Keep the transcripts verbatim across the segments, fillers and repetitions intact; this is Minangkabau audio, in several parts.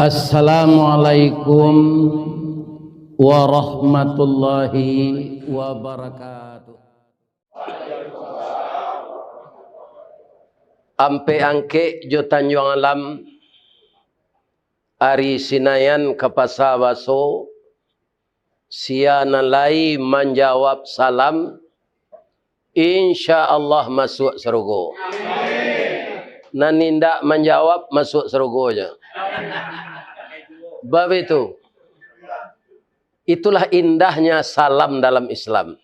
Assalamualaikum warahmatullahi wabarakatuh. Ampek Angkek jo Tanjuang Alam, ari Sinayan ka Pasa Baso, sia nan lai manjawab salam, insya Allah masuak sarugo. Nan indak manjawab, masuak sarugo ja. Bab itu. Itulah indahnya salam dalam Islam.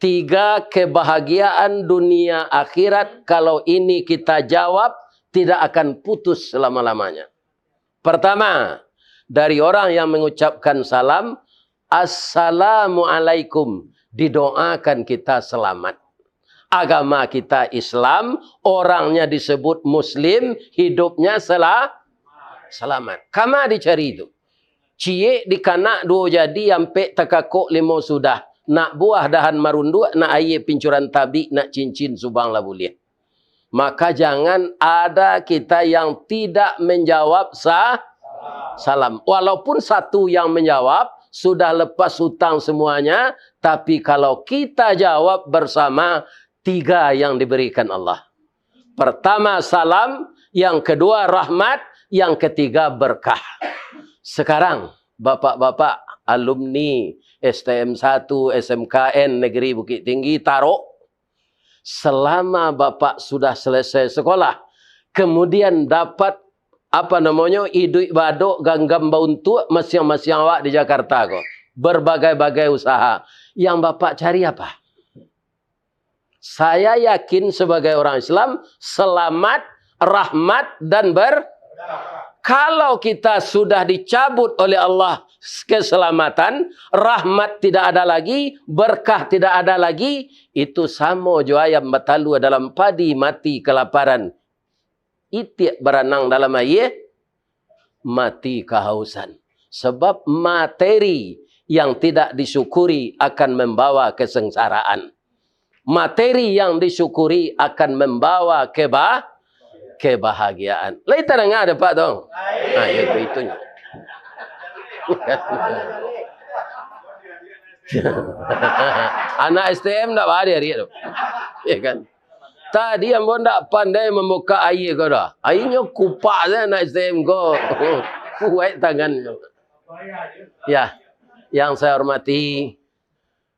Tiga kebahagiaan dunia akhirat, kalau ini kita jawab, tidak akan putus selama-lamanya. Pertama, dari orang yang mengucapkan salam, "Assalamualaikum," didoakan kita selamat. Agama kita Islam, orangnya disebut Muslim, hidupnya sela-, selamat. Kama dicari itu? Ciek dikanak duo jadi, ampek takakok limo sudah. Nak buah dahan marunduak, nak aia pincuran tabik, nak cincin subang lah buliah. Maka jangan ada kita yang tidak menjawab sa-, salam. Walaupun satu yang menjawab, sudah lepas hutang semuanya, tapi kalau kita jawab bersama, tiga yang diberikan Allah. Pertama salam, yang kedua rahmat, yang ketiga berkah. Sekarang, bapak-bapak alumni S T M satu, S M K N Negeri Bukittinggi, Tarok, selama bapak sudah selesai sekolah, kemudian dapat, apa namonyo, iduik baadok, ganggam bauntuak, masiang-masiang awak di Jakarta ko, berbagai-bagai usaha, yang bapak cari apa? Saya yakin sebagai orang Islam, selamat, rahmat, dan ber-, kalau kita sudah dicabut oleh Allah keselamatan, rahmat tidak ada lagi, berkah tidak ada lagi, itu samo jo ayam batalua dalam padi mati kelaparan. Itiak baranang dalam aia, mati kahausan. Sebab materi yang tidak disyukuri akan membawa kesengsaraan. Materi yang disyukuri akan membawa keba-, kebahagiaan. Lai tadanga dek Pak tu? Nah, itu, itunyo. Anak S T M ndak baa di ari tu. Ya kan? Tadi ambo ndak pandai mambukak aia ko doh. Aianyo kupak sajo anak S T M ko. Kuaik tangannyo. Ya, yang saya hormati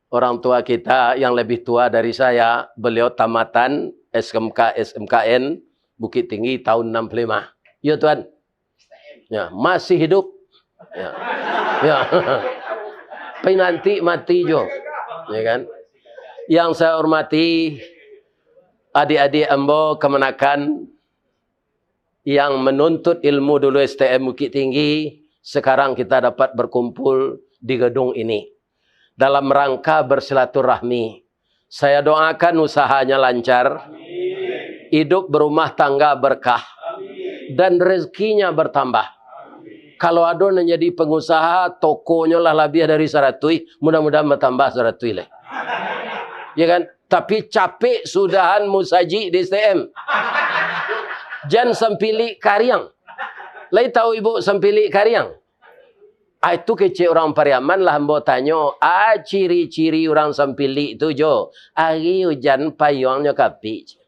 orang tua kita yang lebih tua dari saya, beliau tamatan S M K, S M K N Bukittinggi tahun enam puluh lima. Yo, Tuan. Ya, masih hidup. Ya. Ya. Pinanti mati jo. Ya kan? Yang saya hormati adik-adik ambo kamanakan yang menuntut ilmu dulu S T M Bukittinggi, sekarang kita dapat berkumpul di gedung ini dalam rangka bersilaturahmi. Saya doakan usahanya lancar, hidup berumah tangga berkah, dan rezekinya bertambah. Kalau ado nan jadi pengusaha, tokonyo lah labiah dari saratuih, mudah-mudahan batambah saratuih lai. Ya kan? Tapi capek sudahan musajik di S T M. Jan sampilik kariang. Lai tahu ibu sampilik kariang? Ah, itu kecek urang Pariaman lah ambo tanyo, ah, ciri-ciri urang sampilik tu jo, ari ujan payuangnyo kapik.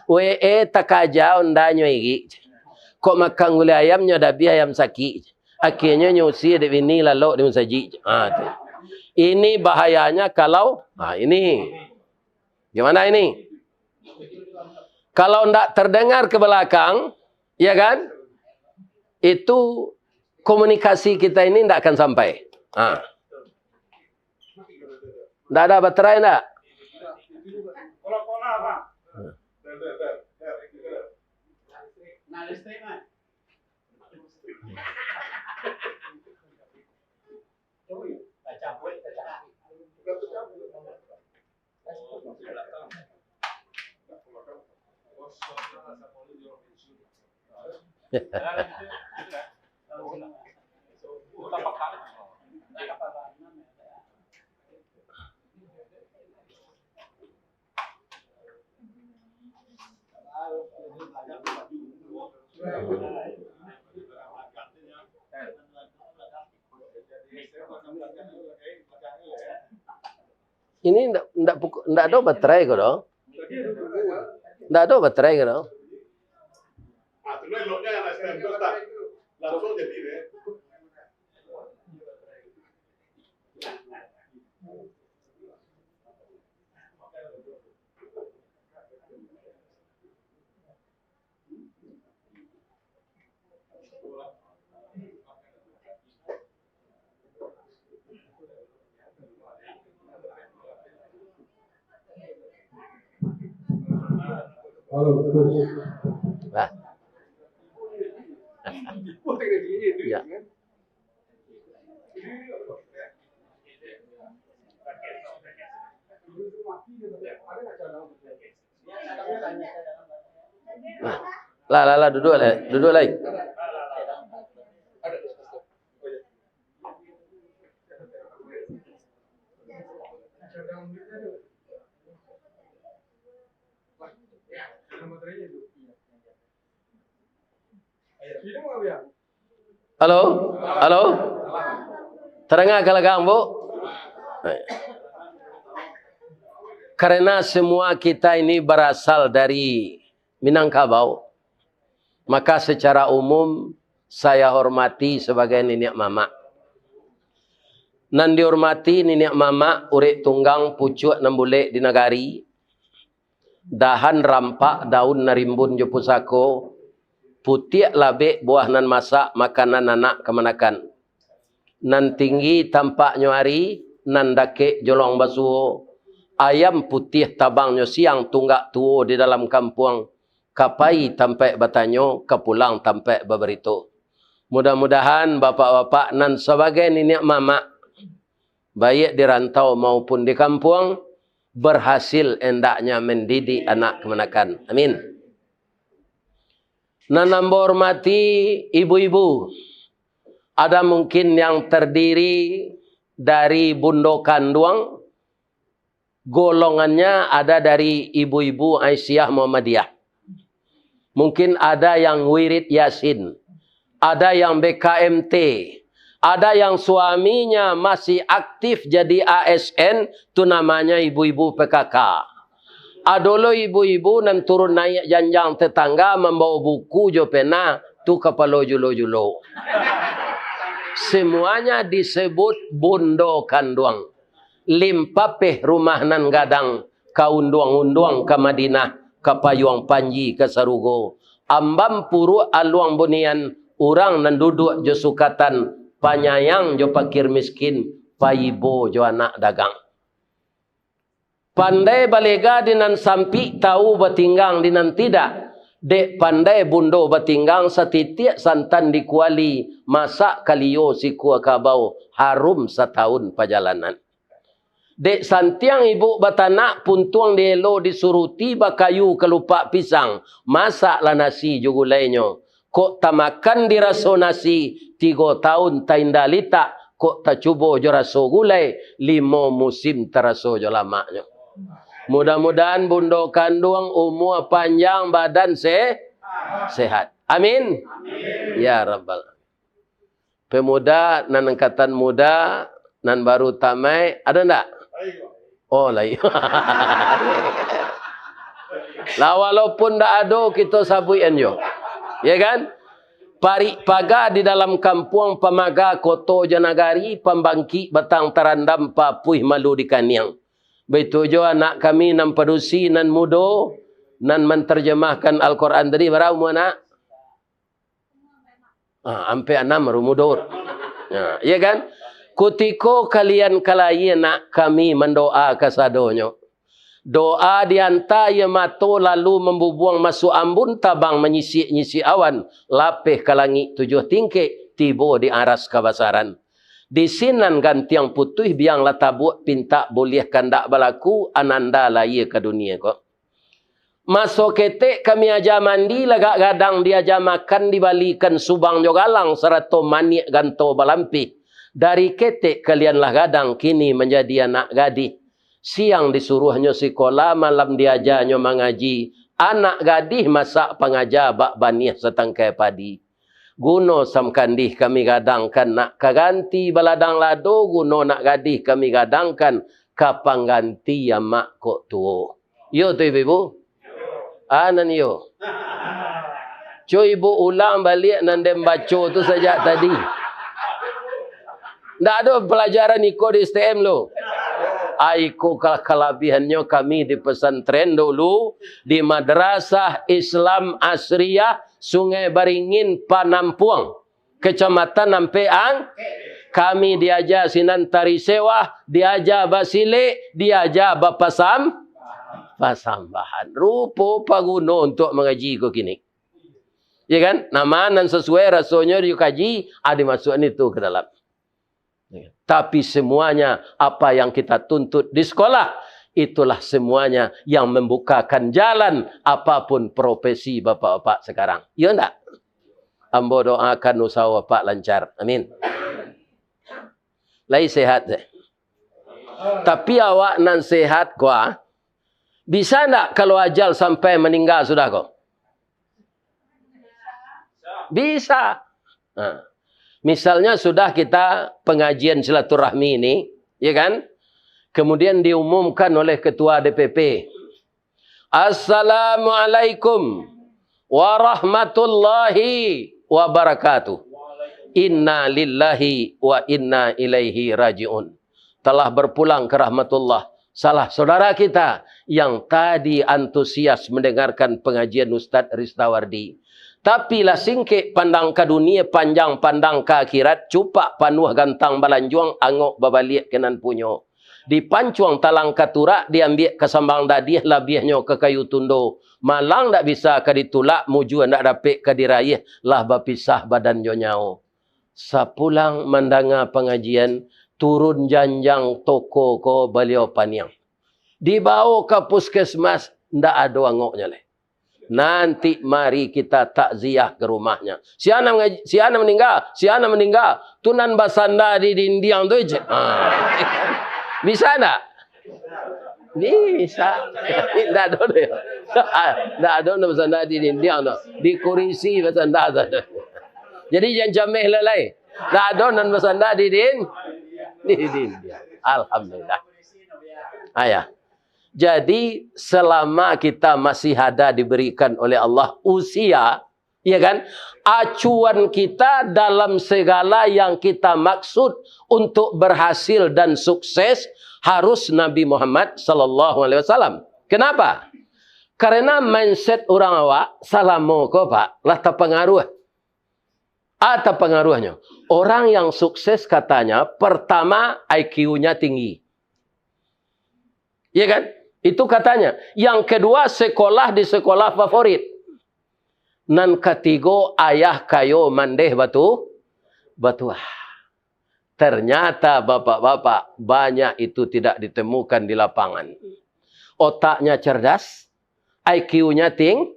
We e takaja ondanyo irik. Kok makan gulai ayamnyo dabiah ayam sakik. Akhirnyo nyusi dek bini lalok di musajik. Ah, tu. Ini bahayanya kalau, ah, ini. Gimana ini? Kalau ndak terdengar ke belakang, ya kan? Itu komunikasi kita ini ndak akan sampai. Ah. Ndak ada baterai ndak? Ini ndak, ndak pukul, ndak ado baterai ko doh. Ndak ado baterai ko doh. Halo, terus. Lah. Ya. Nah, lah, lah, lah, duduak lah, duduak lai. Halo? Halo? Tadanga ka lagak, Bu? Karena semua kita ini berasal dari Minangkabau, maka secara umum saya hormati sebagai niniak mamak. Nan dihormati niniak mamak, urek tunggang, pucuak nan bulek di nagari, dahan rampak, daun nan rimbun jo pusako, putiak labek buah nan masak, makanan anak kamanakan. Nan tinggi tampaknyo ari, nan dakek jolong basuo, ayam putiah tabangnyo siang, tunggak tuo di dalam kampuang, ka pai tampaik batanyo, ka pulang tampaik babarito. Mudah-mudahan bapak-bapak nan sabagai niniak mamak, baiak di rantau maupun di kampuang, berhasil endaknya mendidik anak kamanakan. Amin. Nan ambo hormati ibu-ibu, ada mungkin yang terdiri dari bundo kanduang, golongannya ada dari ibu-ibu Aisyah Muhammadiyah. Mungkin ada yang wirid Yasin, ada yang B K M T, ada yang suaminya masih aktif jadi A S N, tu namanya ibu-ibu P K K. Ado lo ibu-ibu nan turun naiak janjang tetangga mambawa buku jo pena, tu kapalo julo-julo. Semuanya disebut bundo kanduang. Limpapeh rumah nan gadang, ka unduang-unduang ka Madinah, ka payuang panji ka sarugo. Ambam puruak aluang bunian, urang nan duduak jo sukatan, panyayang jo pakir miskin, paibo jo anak dagang. Pandai balega di nan sampik, tau batinggang di nan tidak. Dek pandai bundo batinggang, satitiak santan di kuali, masak kalio sikua kabau, harum satahun pajalanan. Dek santiang ibuk batanak, puntuang dielo disuruti, bakayu kalupak pisang, masaklah nasi jo gulainyo. Kok tamakan diraso nasi, tigo taun tainda litak, kok tacubo jo raso gulai, limo musim taraso jo lamaknyo. Mudah-mudahan bundo kanduang umua panjang, badan se-, sehat. Amin. Ya Rabbal. Pemuda, nan angkatan muda, nan baru tamaik, ado ndak? Oh, lai. Lah, walaupun ndak ado, kito sabuikan jo. Ya kan? Parik paga di dalam kampuang, pamaga koto jo nagari, pambangkik batang tarandam, papuih malu di kaniang. Baitu jo anak kami nan padusi, nan mudo, nan mantarjamahkan Al-Quran tadi, bara umua anak? Ah, ampek anam baru mudo. Nah, iya kan? Kutiko kalian ka lahia nak, kami mandoa kasadonyo. Doa dianta aia mato, lalu mambubuang masuak ambun, tabang manyisik-nyisik awan, lapeh ka langik tujuah tingkek, tibo di aras kabasaran. Di sinan gantiang putuih, biang lah tabuak pintak buliah, kandak balaku, ananda lahia ka dunia ko. Maso ketek kami aja mandi, lagak gadang diaja makan, dibalikan subang jo galang, sarato maniak ganto balampih. Dari ketek kalian lah gadang, kini manjadi anak gadih. Siang disuruahnyo sikola, malam diajanyo mangaji. Anak gadih masak pangaja, bak baniah satangkai padi. Guno samkandih kami gadangkan, nak ka ganti baladang lado, guno nak gadih kami gadangkan, ka pangganti amak kok tuo. Iyo tu, ibu-ibu? Ah, nan iyo. Cubo ibu ulang baliak nan den baco tu sajak tadi. Ndak ado palajaran iko di S T M lo. Ah, iko ka-, kalabihannyo kami di pesantren dulu, di Madrasah Islam Asriyah Sungai Baringin Panampuang, Kecamatan Ampek Ang-, kami diaja sinan tari sewah, diaja basilek, diaja bapasam-, pasambahan. Rupo paguno untuak mangaji ko kini. Ya kan? Nama nan sasuai rasonyo dikaji, ah, dimasuakan itu ke dalam. Tapi semuanya apa yang kita tuntut di sekolah, itulah semuanya yang membukakan jalan apapun profesi bapak-bapak sekarang. Iyo ndak? Ambo doakan usaho bapak lancar. Amin. Lai sehat, eh? Tapi awak nan sehat ko, ah, bisa ndak kalau ajal sampai maningga sudah ko? Bisa. Nah, misalnya sudah kita pengajian silaturahmi ini, ya kan? Kemudian diumumkan oleh ketua D P P, "Assalamualaikum warahmatullahi wabarakatuh. Inna lillahi wa inna ilaihi raji'un." Telah berpulang ke rahmatullah salah saudara kita yang tadi antusias mendengarkan pengajian Ustaz Ristawardi. Tapi lah singkek pandang ka dunia, panjang pandang ka akhirat, cupak panuah gantang balanjuang, angok babaliak ka nan punyo. Dipancuang talang ka turak, diambiak ka sambang dadiah, labiahnyo ka kayu tundo. Malang ndak bisa ka ditulak, mujua ndak dapek ka diraiah, lah bapisah badan jo nyawo. Sapulang mandanga pangajian, turun janjang toko ko baliau paniang. Dibawo ka puskesmas, ndak ado angoknyo lai. Nanti mari kita takziah ke rumahnya. Sia nan mangaji-, sia nan maningga, sia nan maningga. Tu nan basanda di dindiang tu, cek. Ha. Bisa ndak? Bisa. Ndak ado doh. Ndak ado nan basanda di dindiang tu. Di kurisi basanda sajo. Jadi jan cameh lah lai. Ndak ado nan basanda di din-, di dindiang. Alhamdulillah. Ayah. Jadi, selama kita masih ada diberikan oleh Allah usia, ya kan, acuan kita dalam segala yang kita maksud untuk berhasil dan sukses harus Nabi Muhammad sallallahu alaihi wasallam. Kenapa? Karena mindset urang awak salamo ko, Pak, lah tapangaruah. Ah, tapangaruahnyo. Orang yang sukses katanya, pertama, I Q-nya tinggi. Iya kan? Itu katanya. Yang kedua, sekolah di sekolah favorit. Nan katigo, ayah kayo mandeh batu, batuah. Ternyata, bapak-bapak, banyak itu tidak ditemukan di lapangan. Otaknya cerdas, I Q-nya ting-,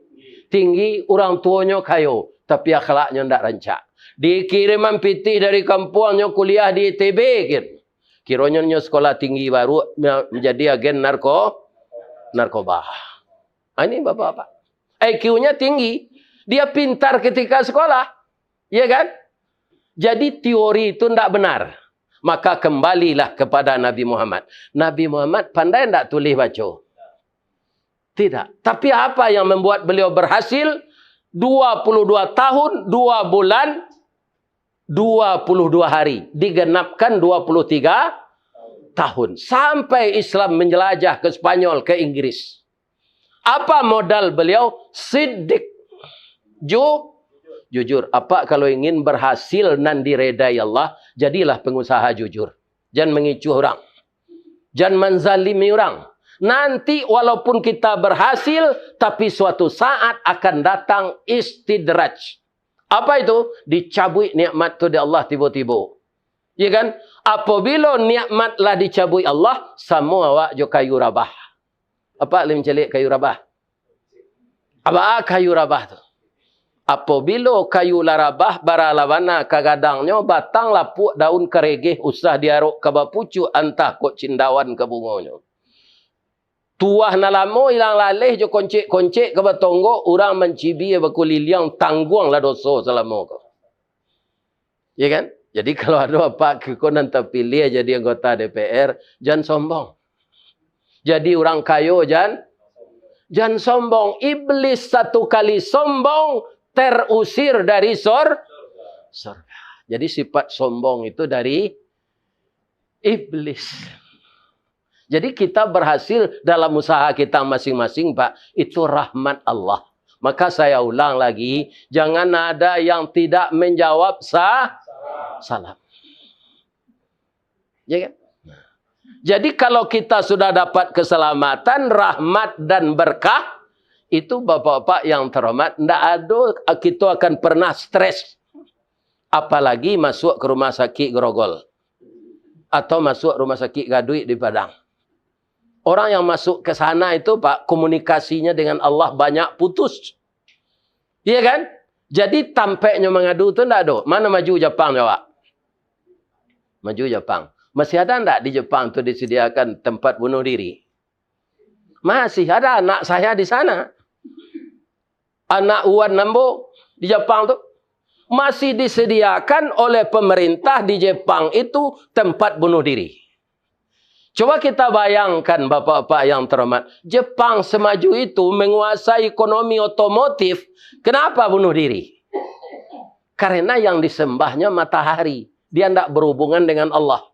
tinggi, urang tuonyo kayo, tapi akhlaknyo ndak rancak. Dikiriman pitih dari kampuangnyo kuliah di I T B, kir-, kironyo nyo sekolah tinggi baru, ma-, menjadi agen narko-, narkoba. Ah, ini bapak-bapak. I Q-nya tinggi, dia pintar ketika sekolah, ya kan? Jadi teori itu ndak benar. Maka kembalilah kepada Nabi Muhammad. Nabi Muhammad pandai ndak tulih baco? Tidak. Tapi apa yang membuat beliau berhasil? Dua puluh dua tahun, dua bulan, dua puluh dua hari. Digenapkan dua puluh tiga tahun. Sampai Islam menjelajah ke Spanyol, ke Inggris. Apa modal beliau? Siddiq. Ju-, jujur. Apak kalau ingin berhasil nan diredai Allah, jadilah pengusaha jujur. Jan mangicuah urang. Jan manzalimi urang. Nanti walaupun kita berhasil, tapi suatu saat akan datang istidraj. Apa itu? Dicabuik nikmat tu dek Allah tibo-tibo. Ya kan? Apabila nikmat lah dicabuik Allah, samo awak jo kayu rabah. Apak lai mancaliak kayu rabah? Apak kayu rabah tu. Apabila kayu lah rabah, bara lah bana ka gadangnyo, batang lapuak, daun karegeh, usah diarok ka bapucuak, antah kok cindawan ka bungonyo. Tuah nan lamo ilang laleh jo koncek-koncek ka batonggok, urang mancibia bakuliliang, tangguanglah doso salamo ko. Ya kan? Jadi kalau ado apak kiko nan tapiliah jadi anggota D P R, jan sombong. Jadi urang kayo jan, jan sombong. Iblis satu kali sombong, terusir dari sor-, sorga. Jadi sifat sombong itu dari iblis. Jadi kita berhasil dalam usaha kita masing-masing, Pak. Itu rahmat Allah. Maka saya ulang lagi, jangan ada yang tidak menjawab sa-, salam. Ya kan? Jadi kalau kita sudah dapat keselamatan, rahmat dan berkah, itu bapak-bapak yang terhormat, ndak ado kita akan pernah stres. Apalagi masuk ke rumah sakit Grogol. Atau masuk rumah sakit Gaduik di Padang. Orang yang masuk ke sana itu, Pak, komunikasinya dengan Allah banyak putus. Iya kan? Jadi tampeknyo mangadu tu ndak ado. Mana maju Japang, jawab? Maju Japang. Masih ada ndak di Japang tu disediakan tempat bunuh diri? Masih ada anak saya di sana. Anak Wan Nambo di Japang tu. Masih disediakan oleh pemerintah di Jepang itu tempat bunuh diri. Coba kita bayangkan, bapak-bapak yang terhormat, Jepang semaju itu menguasai ekonomi otomotif. Kenapa bunuh diri? Karena yang disembahnya matahari. Dia ndak berhubungan dengan Allah.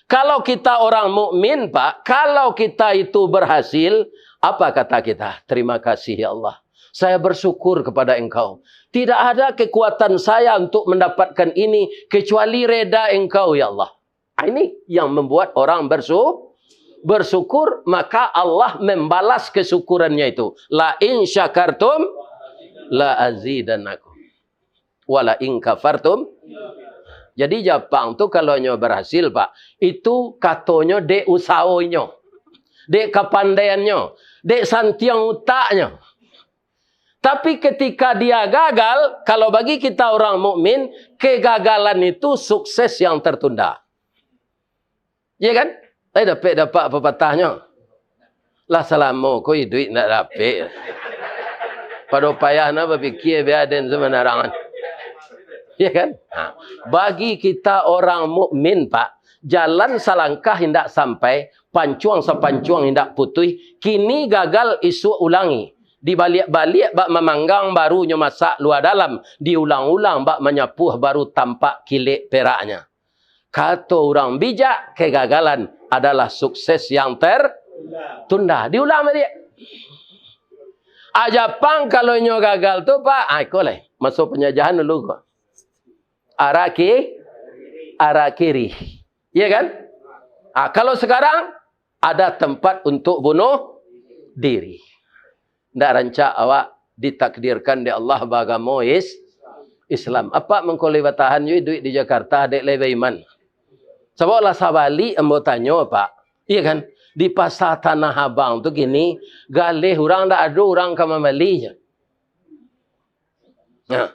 Kalau kita orang mukmin, Pak, kalau kita itu berhasil, apa kata kita? "Terima kasih, ya Allah. Saya bersyukur kepada Engkau. Tidak ada kekuatan saya untuk mendapatkan ini, kecuali reda Engkau, ya Allah." Ah, ini yang membuat orang bersu-, bersyukur, maka Allah membalas kesyukurannya itu. "La in syakartum la azidannakum. Wala in kafartum." Jadi Japang tu kalau nyo berhasil, Pak, itu katonyo dek usaho inyo, dek kapandaiannyo, dek santiang utaknyo. Tapi ketika dia gagal, kalau bagi kita orang mukmin, kegagalan itu sukses yang tertunda. Iya kan? Tapi dapek-dapek pepatahnyo. Lah salamo ko iduik ndak dapek. Pado payah na bapikia bia den samanarangan. Iya kan? Ha. Bagi kita orang mukmin, Pak, jalan salangkah indak sampai, pancuang sapancuang indak putuih, kini gagal isuak ulangi. Dibaliak-baliak bak mamanggang baru nyo masak lua dalam, diulang-ulang bak manyapuah baru tampak kilek peraknya. Kato urang bijak, kegagalan adalah sukses yang tertunda. Diulang baliak. Ah, Japang kalau inyo gagal tu, Pak, ah, iko lai. Maso penjajahan dulu ko. Araki, arakiri. Iya kan? Ah, kalau sekarang, ada tempat untuk bunuh diri. Ndak rancak awak ditakdirkan dek Allah baagamo is-, Islam. Apak mangko lai batahan jo iduik di Jakarta, dek lai baiman. Sabab lah sabalik ambo tanyo, Pak. Iya kan? Di Pasar Tanah Abang tu kini, galeh urang ndak ado urang ka mambalinyo. Nah,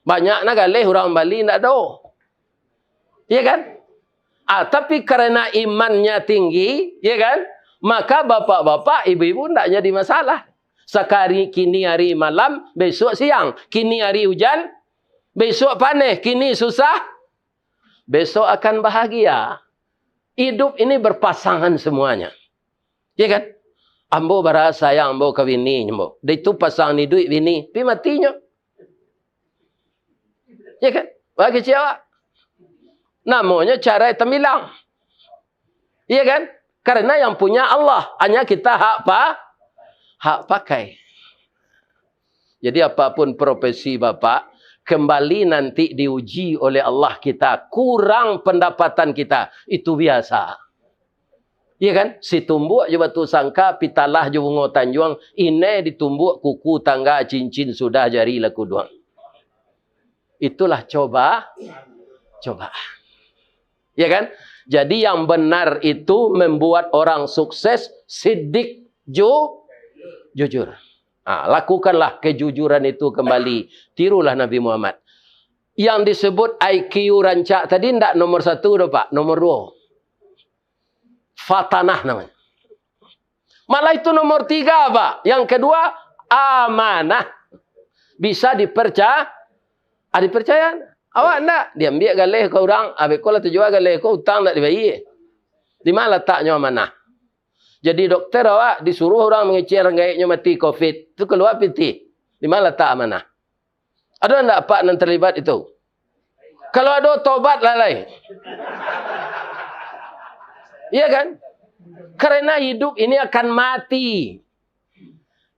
banyak na galeh urang bali ndak ado. Iya kan? Ah, tapi karena imannya tinggi, iya kan? Maka bapak-bapak, ibu-ibu ndak jadi masalah. Sakali kini hari malam, besok siang. Kini hari hujan, besok paneh. Kini susah, besok akan bahagia. Hidup ini berpasangan semuanya. Ya kan? Ambo bara sayang ambo ka bini ambo. Dah itu pasangan iduik bini, pi matinyo. Ya kan? Bagi ciawak. Namonyo carai tambilang. Iya kan? Karena yang punya Allah, hanya kita hak pa-, hak pakai. Jadi apapun profesi Bapak, kembali nanti diuji oleh Allah kita, kurang pendapatan kita, itu biasa. Iya kan? Situmbuak jo batu sangka, pitalah jo bungo tanjuang, inai ditumbuak kuku tangga, cincin sudah jari lah kuduang. Itulah coba, cobaan. Ya kan? Jadi yang benar itu membuat orang sukses, sidik, ju-, jujur. Ah, lakukanlah kejujuran itu kembali. Tirulah Nabi Muhammad. Yang disebut I Q rancak tadi ndak nomor satu doh, Pak, nomor dua. Fatanah namanya. Malah itu nomor tiga, Pak. Yang kedua, amanah. Bisa diperca-, ah, dipercaya. Awak ndak, diambiak galeh ka urang, abih ko lah tajua galeh ko, utang ndak dibayia. Di ma lataknyo amanah? Jadi dokter awak disuruh orang mangecek orang gaeknyo mati covid. Tu kalua pitih. Di ma latak amanah? Ado ndak Apak nan talibat itu? Kalau ado, tobatlah lai. Iya kan? Karena hidup ini akan mati.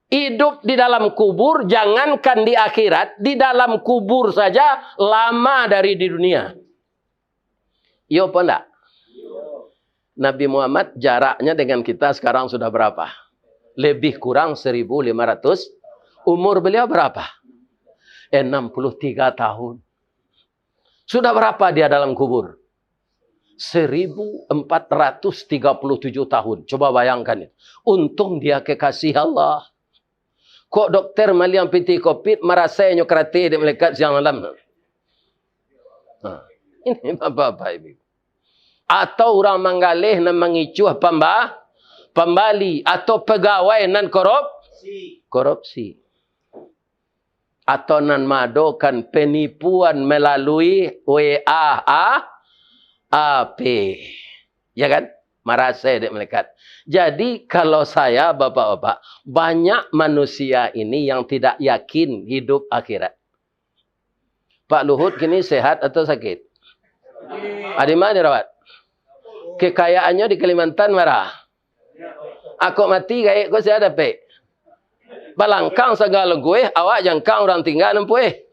Hidup di dalam kubur, jangankan di akhirat, di dalam kubur saja lama dari di dunia. Iyo apa ndak? Nabi Muhammad jaraknya dengan kita sekarang sudah berapa? Lebih kurang seribu lima ratus. Umur beliau berapa? Enam puluh tiga tahun. Sudah berapa dia dalam kubur? Seribu empat ratus tiga puluh tujuh tahun. Coba bayangkan itu. Untung dia kekasih Allah. Kok dokter maliang pitih covid, marasai nyo karate dek malaikat siang malam. Nah, ini bapak-bapak ibu. Atau urang manggaleh nan mangicuah pamba-, pambali, atau pegawai nan korop-, korupsi. Atau nan maadokan penipuan melalui W A A P. Ya kan? Marasai dek malaikat. Jadi, kalau saya, bapak-bapak, banyak manusia ini yang tidak yakin hidup akhirat. Pak Luhut kini sehat atau sakit? Di ma dirawat? Kekayaannyo di Kalimantan bara? Ako mati gaek ko sia dapek. Balangkang sagalo gueh, awak jangkang urang tingga nampueh.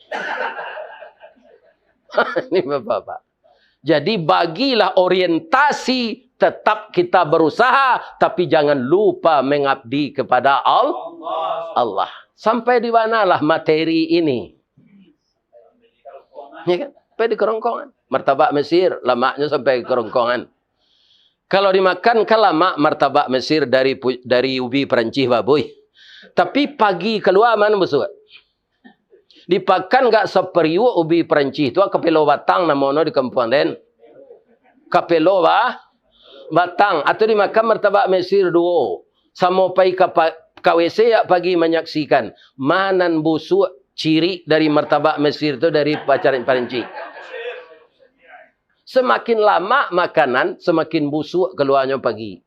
Ini bapak-bapak. Jadi bagilah orientasi, tetap kita berusaha, tapi jangan lupa mengabdi kepada Al-, Allah. Sampai di manalah materi ini? Ya kan? Sampai di kerongkongan. Martabak Mesir, lamaknyo sampai ke kerongkongan. Kalau dimakan kan lamak martabak Mesir dari pu-, dari ubi Perancis, babuih. Tapi pagi kalua mano busuak? Dipakan gak sapariuak ubi Perancis tu, kapelo batang namono di kampuang den. Kapelo ba-, batang. Atau dimakan martabak Mesir duo. Samo pai ka pa-, ka W C yak pagi manyaksikan. Ma nan busuak cirik dari martabak Mesir tu dari pacaran Perancis. Semakin lamak makanan, semakin busuak kaluanyo pagi.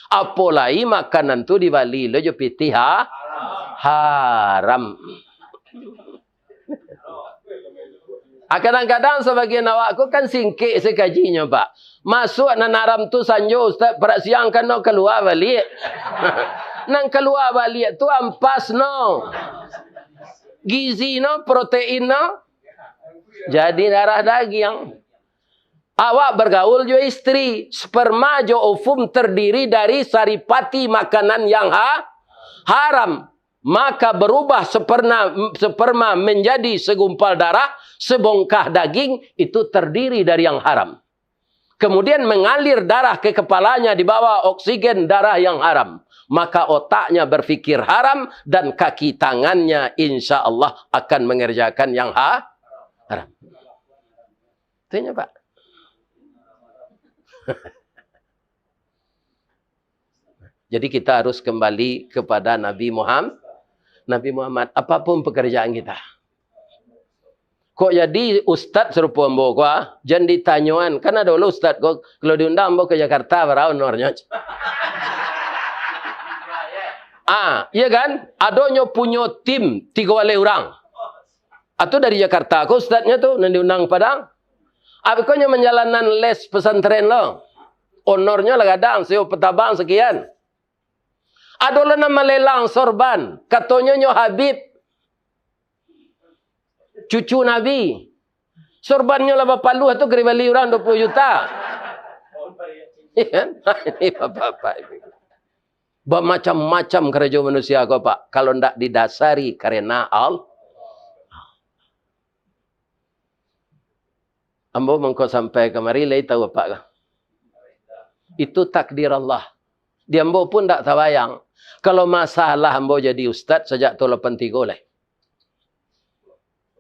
Apo lai makanan tu dibali lo jo pitih ha-, haram. Ah, kadang-kadang sabagian awak ko kan singkek sakajinyo, Pak. Masuak nan haram tu sanjo, Ustaz, parak siang kan no kalua baliak. Nan kalua baliak tu ampas no. Gizi no, protein no. Jadi darah dagiang. Awak bergaul jo istri, sperma jo ovum terdiri dari saripati makanan yang ha-, haram. Maka berubah sperma, sperma menjadi segumpal darah, sebongkah daging, itu terdiri dari yang haram. Kemudian mengalir darah ke kepalanya, dibawa oksigen darah yang haram. Maka otaknya berpikir haram dan kaki tangannya insya Allah akan mengerjakan yang ha-, haram. Tanya, Pak. Jadi kita harus kembali kepada Nabi Muhammad. Nabi Muhammad, apapun pekerjaan kita. Kok jadi ustad sarupo ambo ko, ah? Jan ditanyoan. Kan ado lo ustad ko, kalau diundang ambo ke Jakarta, bara honornyo? Ah, iya kan? Adonyo punyo tim tigo baleh urang. Atau dari Jakarta ko ustadnyo tu, nan diundang Padang. Abih ko nyo manjalanan les pesantren lo. Honornyo lah gadang, sewa petabang sekian. Ado lo nan malelang sorban, katonyo nyo Habib, cucu Nabi. Sorbannyo lah bapaluah tu, ka dibali urang dua puluh juta. Iya kan? Ini bapak-bapak ini. Bamacam-macam karajo manusia ko, Pak, kalau ndak didasari karena Al-, ambo mangko sampai kamari, lai tahu Apak kah? Itu takdir Allah. Di ambo pun ndak tabayang. Kalau masalah ambo jadi ustad sajak tahun lapan tigo lai.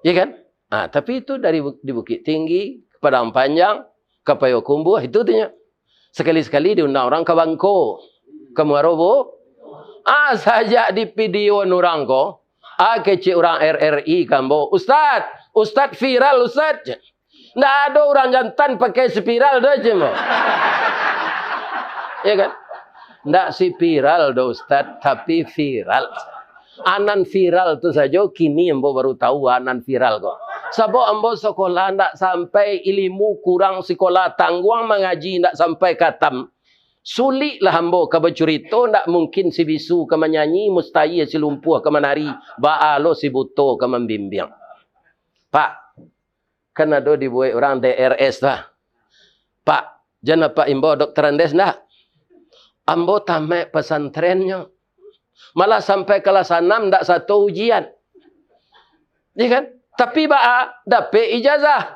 Ya kan? Ah, tapi itu dari bu-, di Bukittinggi, ke Padang Panjang, ka Payokumbuah, itu tu nyo. Sekali-sekali diundang urang ka Bangko, ka Muaro Bu-, ah, sajak di videoan urang ko, ah, kecek urang R R I ka ambo, "Ustad, ustad viral, ustad." Ndak ado urang jantan pakai spiral tu, cek ambo. Ya kan? Ndak si viral doh, Ustaz, tapi viral. Anan viral tu sajo, kini ambo baru tahu anan viral ko. Sabab ambo sekolah ndak sampai, ilimu kurang, sekolah tangguang, mangaji ndak sampai katam. Suliklah ambo ka bacurito, ndak mungkin si bisu ka manyanyi, mustahil si lumpuah ka manari. Baa lo si buto ka mambimbiang. Pak, kan ado dibuek urang D R S tu, ah. Pak, jan Apak imbau Dokter Andes ndak? Ambo tamaik pasantrennyo. Malah sampai kalas anam ndak sato ujian. Iya kan? Tapi baa, dapek ijazah.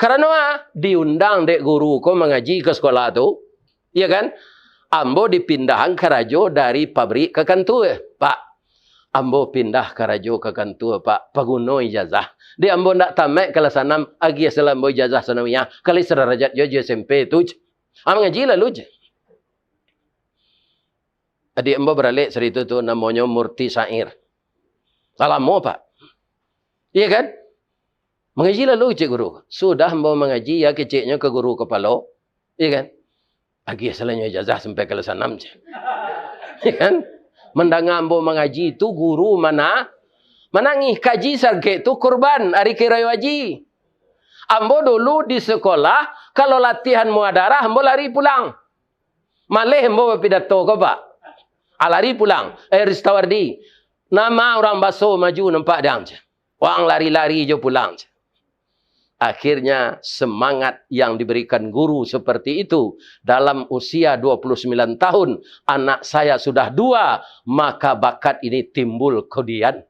Karano, ah, diundang dek guru ko mangaji ka sekolah tu. Iya kan? Ambo dipindahan karajo dari pabrik ka kantua. Pak, ambo pindah karajo ka kantua, Pak, paguno ijazah. Dek ambo ndak tamaik kalas anam, agiah salah ambo ijazah sanawiyah, kalai sadarajat jo, jo S M P tu. Ah, mangaji lalu je. Adik ambo baralek sarito tu, namonyo Murti Syair. Lah lamo, Pak. Iya kan? Mangaji lalu, cek guru. Sudah ambo mangaji, ya, keceknyo ka guru kapalo. Iya kan? Agiah salanyo ijazah sampai kalas anam, cek. Iya kan? Mandanga ambo mangaji tu, guru mana, manangih. Kaji sakik tu kurban, ari Kiro Haji. Ambo dulu di sekolah, kalau latihan muhadarah, ambo lari pulang. Maleh ambo bapidato ko, Pak. Ah, lari pulang. Eh, Ristawardi, nama urang baso maju nampak dang, cek. Wang lari-lari jo pulang, cek. Akhirnya, semangat yang diberikan guru seperti itu, dalam usia dua puluh sembilan tahun, anak saya sudah dua, maka bakat ini timbul kemudian.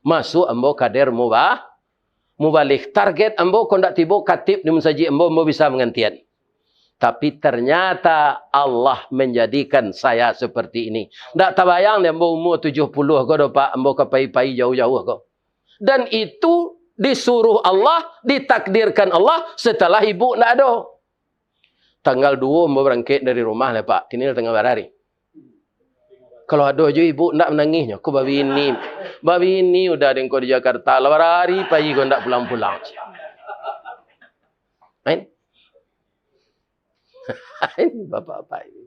Masuk ambo kader muba-, mubalih. Target ambo, kok ndak tibo katib di musajik ambo, ambo bisa mangantian. Tapi ternyata Allah menjadikan saya seperti ini. Ndak tabayang dek ambo umur tujuh puluh ko doh, Pak, ambo ka pai-pai jauah-jauah ko. Dan itu disuruh Allah, ditakdirkan Allah, setelah ibu ndak ado. Tanggal duo ambo barangkek dari rumah lah, Pak. Kini lah tangah bara hari. Kalau ado jo ibu ndak manangih nyo, ko babini. Babini udah dek ko di Jakarta, lah bara hari pai ko ndak pulang-pulang. Ain? Ain, bapak-bapak ini.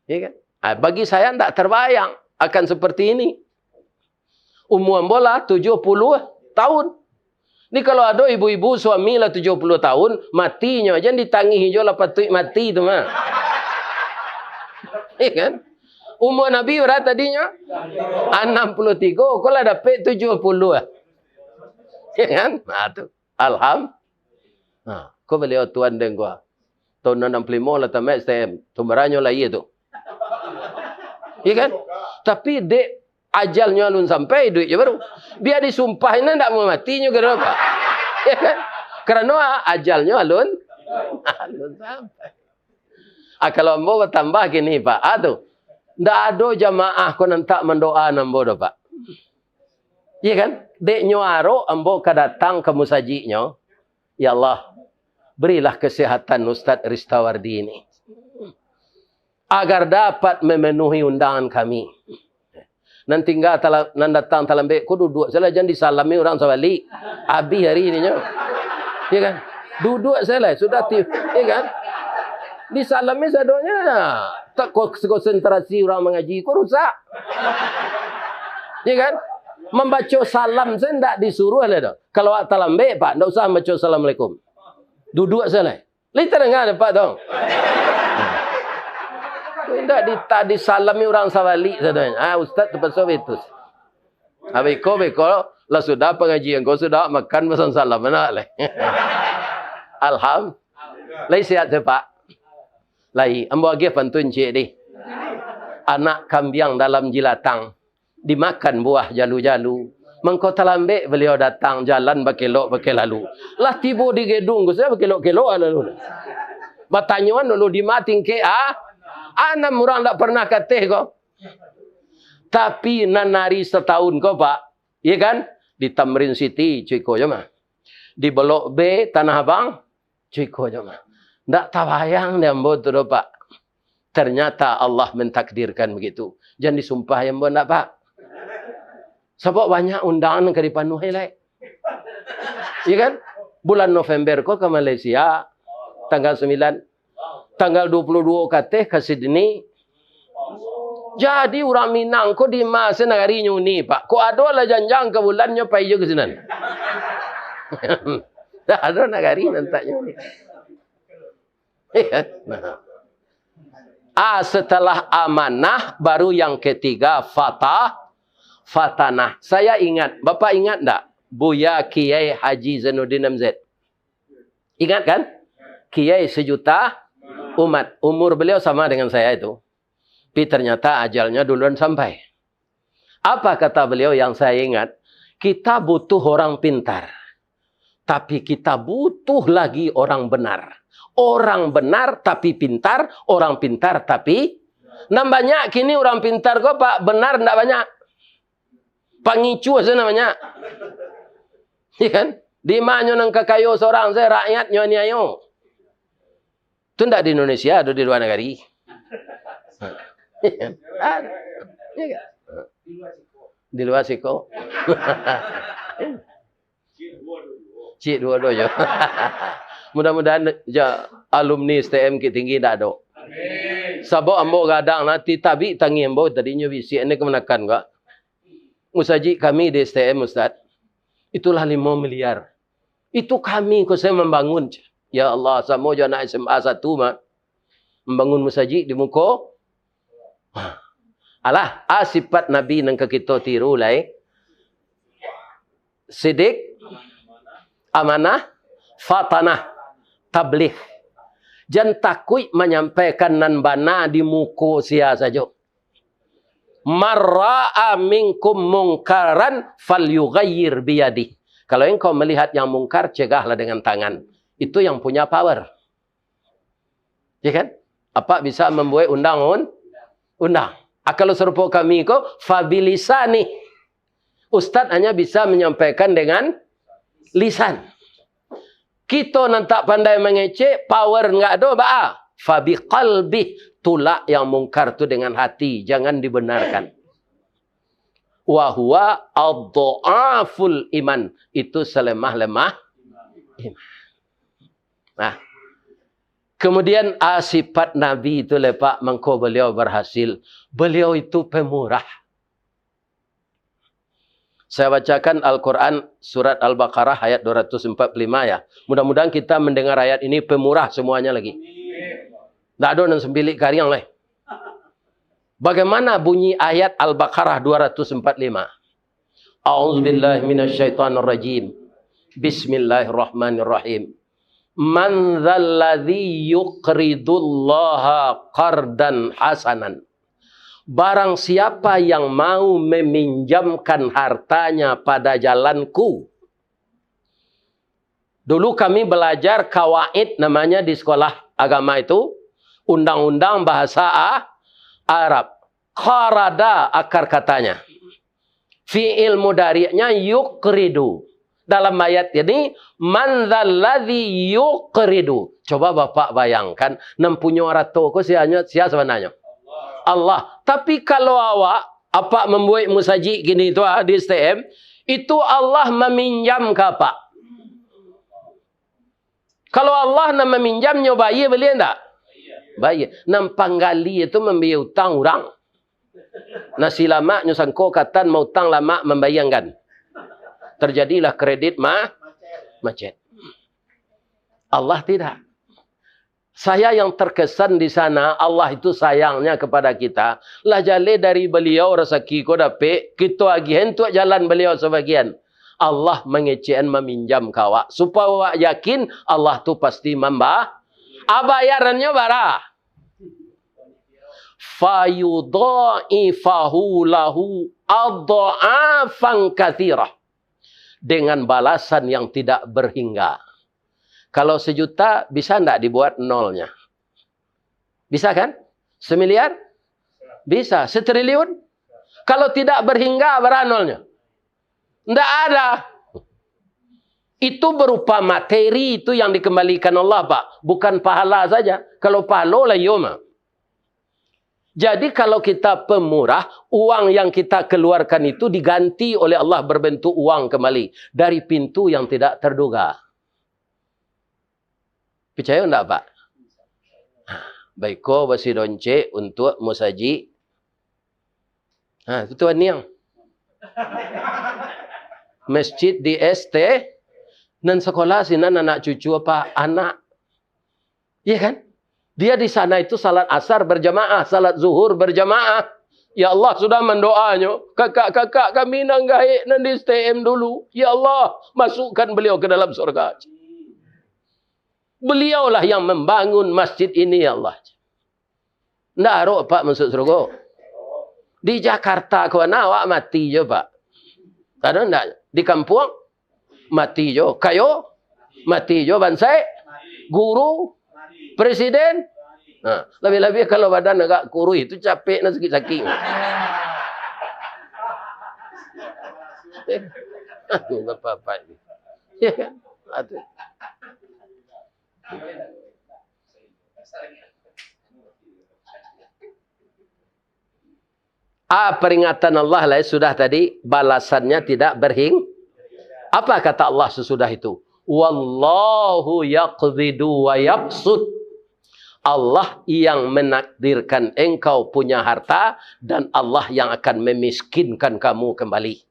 Ya kan? Ah, bagi saya ndak terbayang akan seperti ini. Umur ambo lah tujuh puluh tahun. Ni kalau ado ibu-ibu suami lah tujuh puluh tahun, mati nyo, jan ditangih jo lah patuik mati tu mah. Ya kan? Umur Nabi bara tadinyo? Anam puluh tigo, ko lah dapek tujuh puluh. Ya kan? Nah, tu. Alham-, nah, ko baliau tuan den ko. Tahun anam puluh limo lah tamaik S T M. Tahun baranyo lahia tu. Iya kan? Tapi dek ajalnyo alun sampai, iduik jo baru. Bia disumpah ino ndak mau mati nyo, karano apo? Iya kan? Karano ajalnyo alun, alun sampai. Ah, kalau ambo batambah kini, Pak. Ah, tu. Ndak ado jamaah ko nan tak mandoa ambo doh, Pak. Iya kan? Dek nyo arok ambo ka datang ka musajiknyo, "Ya Allah, berilah kesehatan Ustaz Ristawardi ini, agar dapat memenuhi undangan kami." Nan tingga tala-, nan datang talambek ko duduak sajolah, jan disalami urang sabalik. Abih ari ninyo. Iya kan? Duduak sajolah, sudah ti-, iya kan? Disalami sadonyo, tak ko-, konsentrasi urang mangaji ko rusak. Iya kan? Mambaco salam sajo ndak disuruah lai doh. Kalau awak talambek, Pak, ndak usah mambaco assalamualaikum. Duduak sajolah. Lai tadanga dek Apak tu? Indak dita-, disalami urang sabalik sadonyo. Ah, ustaz tapaso baitu. Ah, beko, beko, lah sudah pangajian ko, sudah makan, pasan salam, anak lai. Alham-, lai sihat se, Pak? Lai, ambo agiah pantun ciek dih. Anak kambiang dalam jilatang. Dimakan buah jalu-jalu. Mangko talambek baliau datang, jalan bakelok-bakelok lalu. Lah tibo di gedung ko, sia bakelok-kelok lalu. Batanyoan dulu, di ma tingkek, ah? Anam urang ndak pernah ka ateh ko. Tapi nan ari satahun ko, Pak, iya kan? Di Tamrin City, cuko jo mah. Di Blok B, Tanah Abang, cuko jo mah. Ndak tabayang dek ambo tu doh, Pak. Ternyata Allah mentakdirkan begitu. Jan disumpah ambo ndak, Pak. Sabab banyak undangan ka dipanuhi lai. Iya kan? Bulan November ko ka Malaysia, tanggal sembilan. Tanggal dua puluh dua kateh ka Sydney. Jadi urang Minang ko di ma se nagari nyo ni, Pak? Kok ado lah janjang ka bulan nyo pai jo ka sinan. Ndak ado nagari nan tak nyo ni. Iya. Nah. Ah, setelah amanah, baru yang ketiga, fatah, fatanah. Saya ingat, Bapak ingat ndak? Buya Kiai Haji Zainuddin M Z. Ingat kan? Kiai sejuta umat. Umur beliau sama dengan saya itu. Tapi ternyata ajalnya duluan sampai. Apa kata beliau yang saya ingat? Kita butuh orang pintar. Tapi kita butuh lagi orang benar. Orang benar tapi pintar, orang pintar tapi, nan banyak kini orang pintar ko, Pak, benar ndak banyak. Pangicuah sajo nan banyak. Iya kan? Di ma nyo nan kakayo sorang sajo, rakyatnyo aniayo. Tu ndak di Indonesia, ado di luar nagari. Iya kan? Di luar siko. Cik duo-duo jo. Mudah-mudahan ja alumni S T M Bukittinggi ndak ado. Sabab ambo gadang nanti tabik tangih ambo tadinyo bisiak ni kamanakan kak. Musajik kami di S T M, Ustaz. Itulah limo miliar. Itu kami ko sajo mambangun. Ya Allah, samo jo anak S M A satu mah. Mambangun musajik di muko. Alah, a sifat Nabi nan ka kito tiru lai. Sidik, amanah, fatanah, tabligh. Jan takuik manyampaikan nan bana di muko sia sajo. "Man ra'a minkum mungkaran falyughayyir biyadih." Kalau engkau melihat yang mungkar, cegahlah dengan tangan. Itu yang punya power. Ya kan? Apak bisa mambuek undang-un-, undang. Ah, kalau sarupo kami ko, fabilisanih. Ustaz hanya bisa manyampaikan dengan lisan. Kito nan tak pandai mangecek, power nggak ado, baa? Fabiqalbih, tulak yang mungkar tu dengan hati, jangan dibenarkan. Wa huwa adhaful iman, itu selemah-lemah iman. Nah, kemudian, ah, sifat Nabi itu, lepak mangko beliau berhasil. Beliau itu pemurah. Saya bacakan Al-Quran, surat Al-Baqarah, ayat dua ratus empat puluh lima, ya. Mudah-mudahan kita mendengar ayat ini pemurah semuanya lagi. Ndak ado nan sambilik kariang lai. Bagaimana bunyi ayat Al-Baqarah dua ratus empat puluh lima? A'udzubillahi minasyaitonirrajim. Bismillahirrahmanirrahim. "Man dzalladzi yuqridullaha qardan hasanan?" Barang siapa yang mau meminjamkan hartanya pada jalanku. Dulu kami belajar kawaid namanya di sekolah agama itu, undang-undang bahasa A-, Arab. Qarada akar katanya. Fi'il mudari'nya yuqridu. Dalam ayat ini, "Man dzalladzi yuqridu." Coba Bapak bayangkan, nan punyo arato ko sia, sia sabananyo? Allah. Tapi kalau awak, apak mambuek musajik kini tu, ah, di S T M, itu Allah maminjam ka apak. Kalau Allah nan maminjamnyo, bayia baliau ndak? Bayia. Nan panggali itu mambayia utang urang. Nasi lamak nyo sangko katan mautang lamak mambayia anggan. Terjadilah kredit ma-, macet. Allah tidak. Saya yang terkesan di sana, Allah itu sayangnya kepada kita. Lah jaleh dari baliau rasaki ko dapek, kito agiah untuak jalan baliau sabagian. Allah mangecekan maminjam ka awak, supayo awak yakin Allah tu pasti mamba-, a, bayarannyo bara? Fayudha'ifahu lahu adha'afan katsirah. Dengan balasan yang tidak berhingga. Kalau sejuta, bisa ndak dibuat nolnya? Bisa kan? Semiliar? Bisa. Setriliun? Kalau tidak berhingga, bara nolnya? Ndak ada. Itu berupa materi itu yang dikembalikan Allah, Pak. Bukan pahala saja. Kalau pahalo lah iyo mah. Jadi, kalau kita pemurah, uang yang kita keluarkan itu diganti oleh Allah berbentuk uang kembali dari pintu yang tidak terduga. Picayo ndak, Pak? Baiko basi doncek untuak musajik. Ha, itu aniang. Masjid di S T, nan sekolah sinan anak cucu apa? Anak. Iya kan? Dia di sana itu salat asar berjamaah, salat zuhur berjamaah. Ya Allah sudah mendoanyo, "Kakak-kakak kami nan gaek nan di S T M dulu. Ya Allah, masukkan beliau ke dalam surga." Beliaulah yang membangun masjid ini, ya Allah. Ndak arok, Pak, masuk surga. Di Jakarta ko na awak mati jo, Pak. Ado ndak? Di kampuang, mati jo. Kayo, mati jo. Bansaik, guru, presiden. Nah, labiah-labiah kalau badan agak kuruih tu, capek nak sakik-sakik. Aduh, bapak-bapak ni. Ya kan? Aduh. Ah, peringatan Allah lah sudah tadi, balasannya tidak berhing-, apa kata Allah sesudah itu? "Wallahu yaqbidu wa yabsut." Allah yang menakdirkan engkau punya harta, dan Allah yang akan memiskinkan kamu kembali.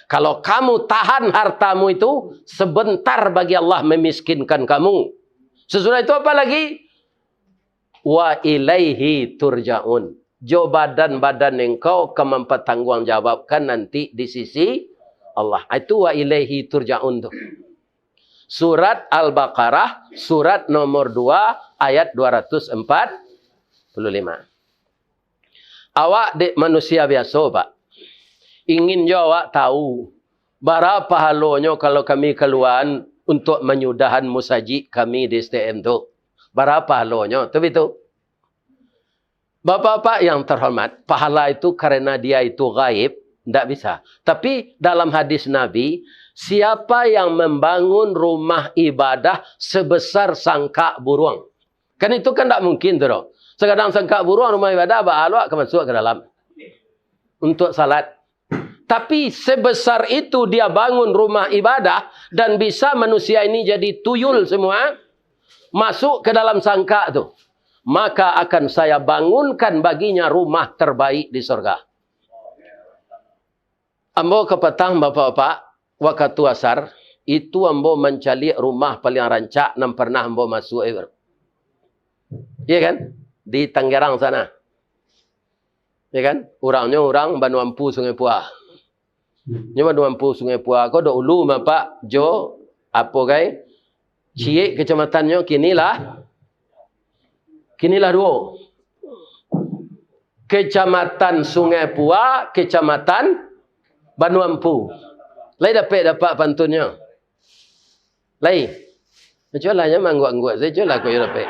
Kalau kamu tahan hartamu itu, sebentar bagi Allah memiskinkan kamu. Sesudah itu apa lagi? "Wa ilaihi turja'un." Jo badan-badan engkau ka mampatangguangjawabkan nanti di sisi Allah. Itu "wa ilaihi turja'un" tu. Surat Al-Baqarah, surat nomor dua, ayat dua ratus empat puluh lima. Awak dek manusia biaso, Pak. Ingin jo awak tahu, bara pahalonyo kalau kami kaluaan untuak manyudahan musajik kami di S T M tu. Bara pahalonyo, tu bitu. Bapak-bapak yang terhormat, pahala itu karena dia itu gaib, ndak bisa. Tapi dalam hadis Nabi, siapa yang membangun rumah ibadah sebesar sangkak buruang? Kan itu kan ndak mungkin tu doh. Sagadang sangkak buruang rumah ibadah, baa awak ka masuak ka dalam. Untuak salat. Tapi sebesar itu dia bangun rumah ibadah dan bisa manusia ini jadi tuyul semua, masuk ke dalam sangkak tu. Maka akan saya bangunkan baginya rumah terbaik di sorga. Ambo kapatang, bapak-bapak, wakatu asar, itu ambo mancaliak rumah paliang rancak nan parnah ambo masuak, eh, bro. Iya kan? Di Tangerang sana. Ya kan? Urangnyo urang Banua Empu, Sungai Pua. Nyo Banua Empu, Sungai Pua ko dahulu mapak jo apo gai? Ciek kacamatannyo, kini lah, kini lah duo. Kecamatan Sungai Pua, Kecamatan Banua Empu. Lai dapek, dapat pantunnyo? Lai. Cubolah nyo maangguak-angguak sajo lah, kok iyo dapek.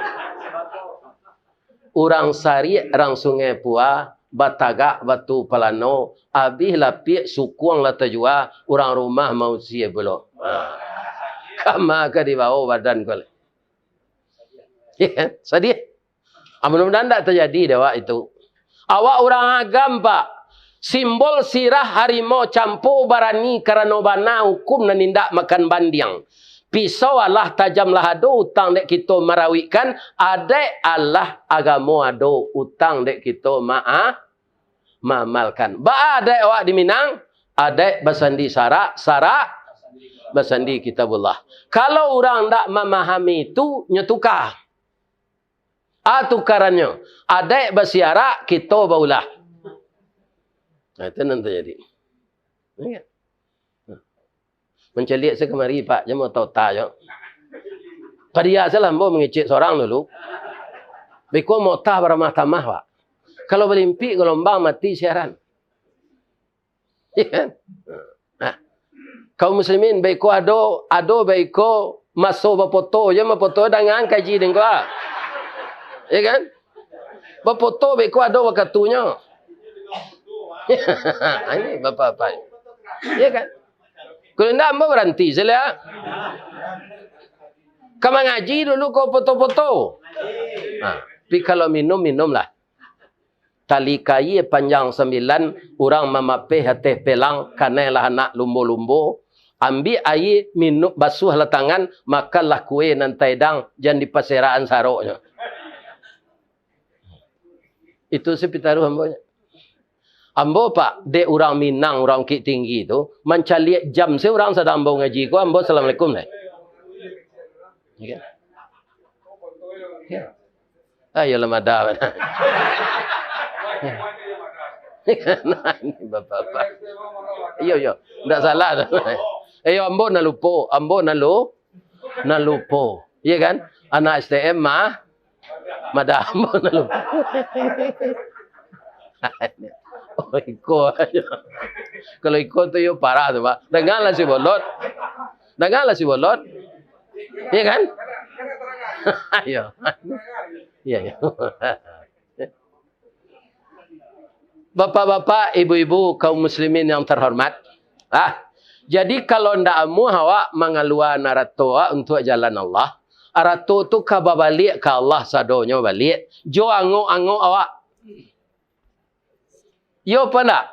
Urang Sariak, urang Sungai Pua, batagak Batu Palano, abih lapiak sukuang lah tajua, urang rumah mausia pulo. Ha. Kama ka dibawo badan ko lai. Sadiah. Ah, mudah-mudahan ndak tajadi dek awak itu. Awak urang Agam, Pak. Simbol sirah harimau campo barani karano bana hukum nan indak makan bandiang. Pisau alah tajam lah ado, utang dek kito marawikkan, adaik alah agamo ado, utang dek kito maa-, maamalkan. Baa adaik awak di Minang? Adaik basandi sarak, sarak basandi Kitabullah. Kalau urang ndak mamahami itu, nyo tuka. A tukarannyo, adaik basiarak, kito baulah. Nah, itu nan tajadi. Iya. Mancaliak se kamari, Pak, jan maota-ota jo. Padia salah ambo mangecek sorang dulu. Beko maota baramah tamah, Pak. Kalau balimpik galombang, mati siaran. Iya kan? Nah, kaum muslimin, baiko ado, ado baiko maso bafoto, jan mafoto dangan kaji dengko, ah. Iya kan? Bafoto baiko ado wakatunyo. Ini bapak-bapak. Iya kan? Kalau ndak, ambo baranti sajo lah. Ka mangaji dulu ko foto-foto. Nah, tapi kalau minum, minumlah. Tali kaia panjang sambilan, urang mamapeh ateh pelang, kanai lah anak lumbo-lumbo, ambiak aia, minum, basuahlah tangan, makanlah kue nan taedang, jan dipaserakan saroknyo. Itu si pitaruah ambo. Ambo, Pak, dek urang Minang, urang Bukittinggi tu, mancaliak jam se urang sadang ambo ngaji ko, ambo assalamualaikum lai. Ya kan? Ya. Ayolah, mada. Nah, ini bapak-bapak. Iyo, iyo. Ndak salah tu. Iyo, ambo nan lupo, ambo nan lu-, nan lupo. Iya kan? Anak S T M mah, mada ambo nan lupo. Oh, iko aja. Kalau iko tu yo parah tu, Pak. Dengarlah si Bolot. Dengarlah si Bolot. Iya kan? Iya. Iya, iya. Bapak-bapak, ibu-ibu, kaum muslimin yang terhormat. Ah, jadi kalau ndak amuah awak mangalua arato awak untuak jalan Allah, arato tu ka babaliak ka Allah sadonyo baliak, jo angok-angok awak. Iyo apa ndak?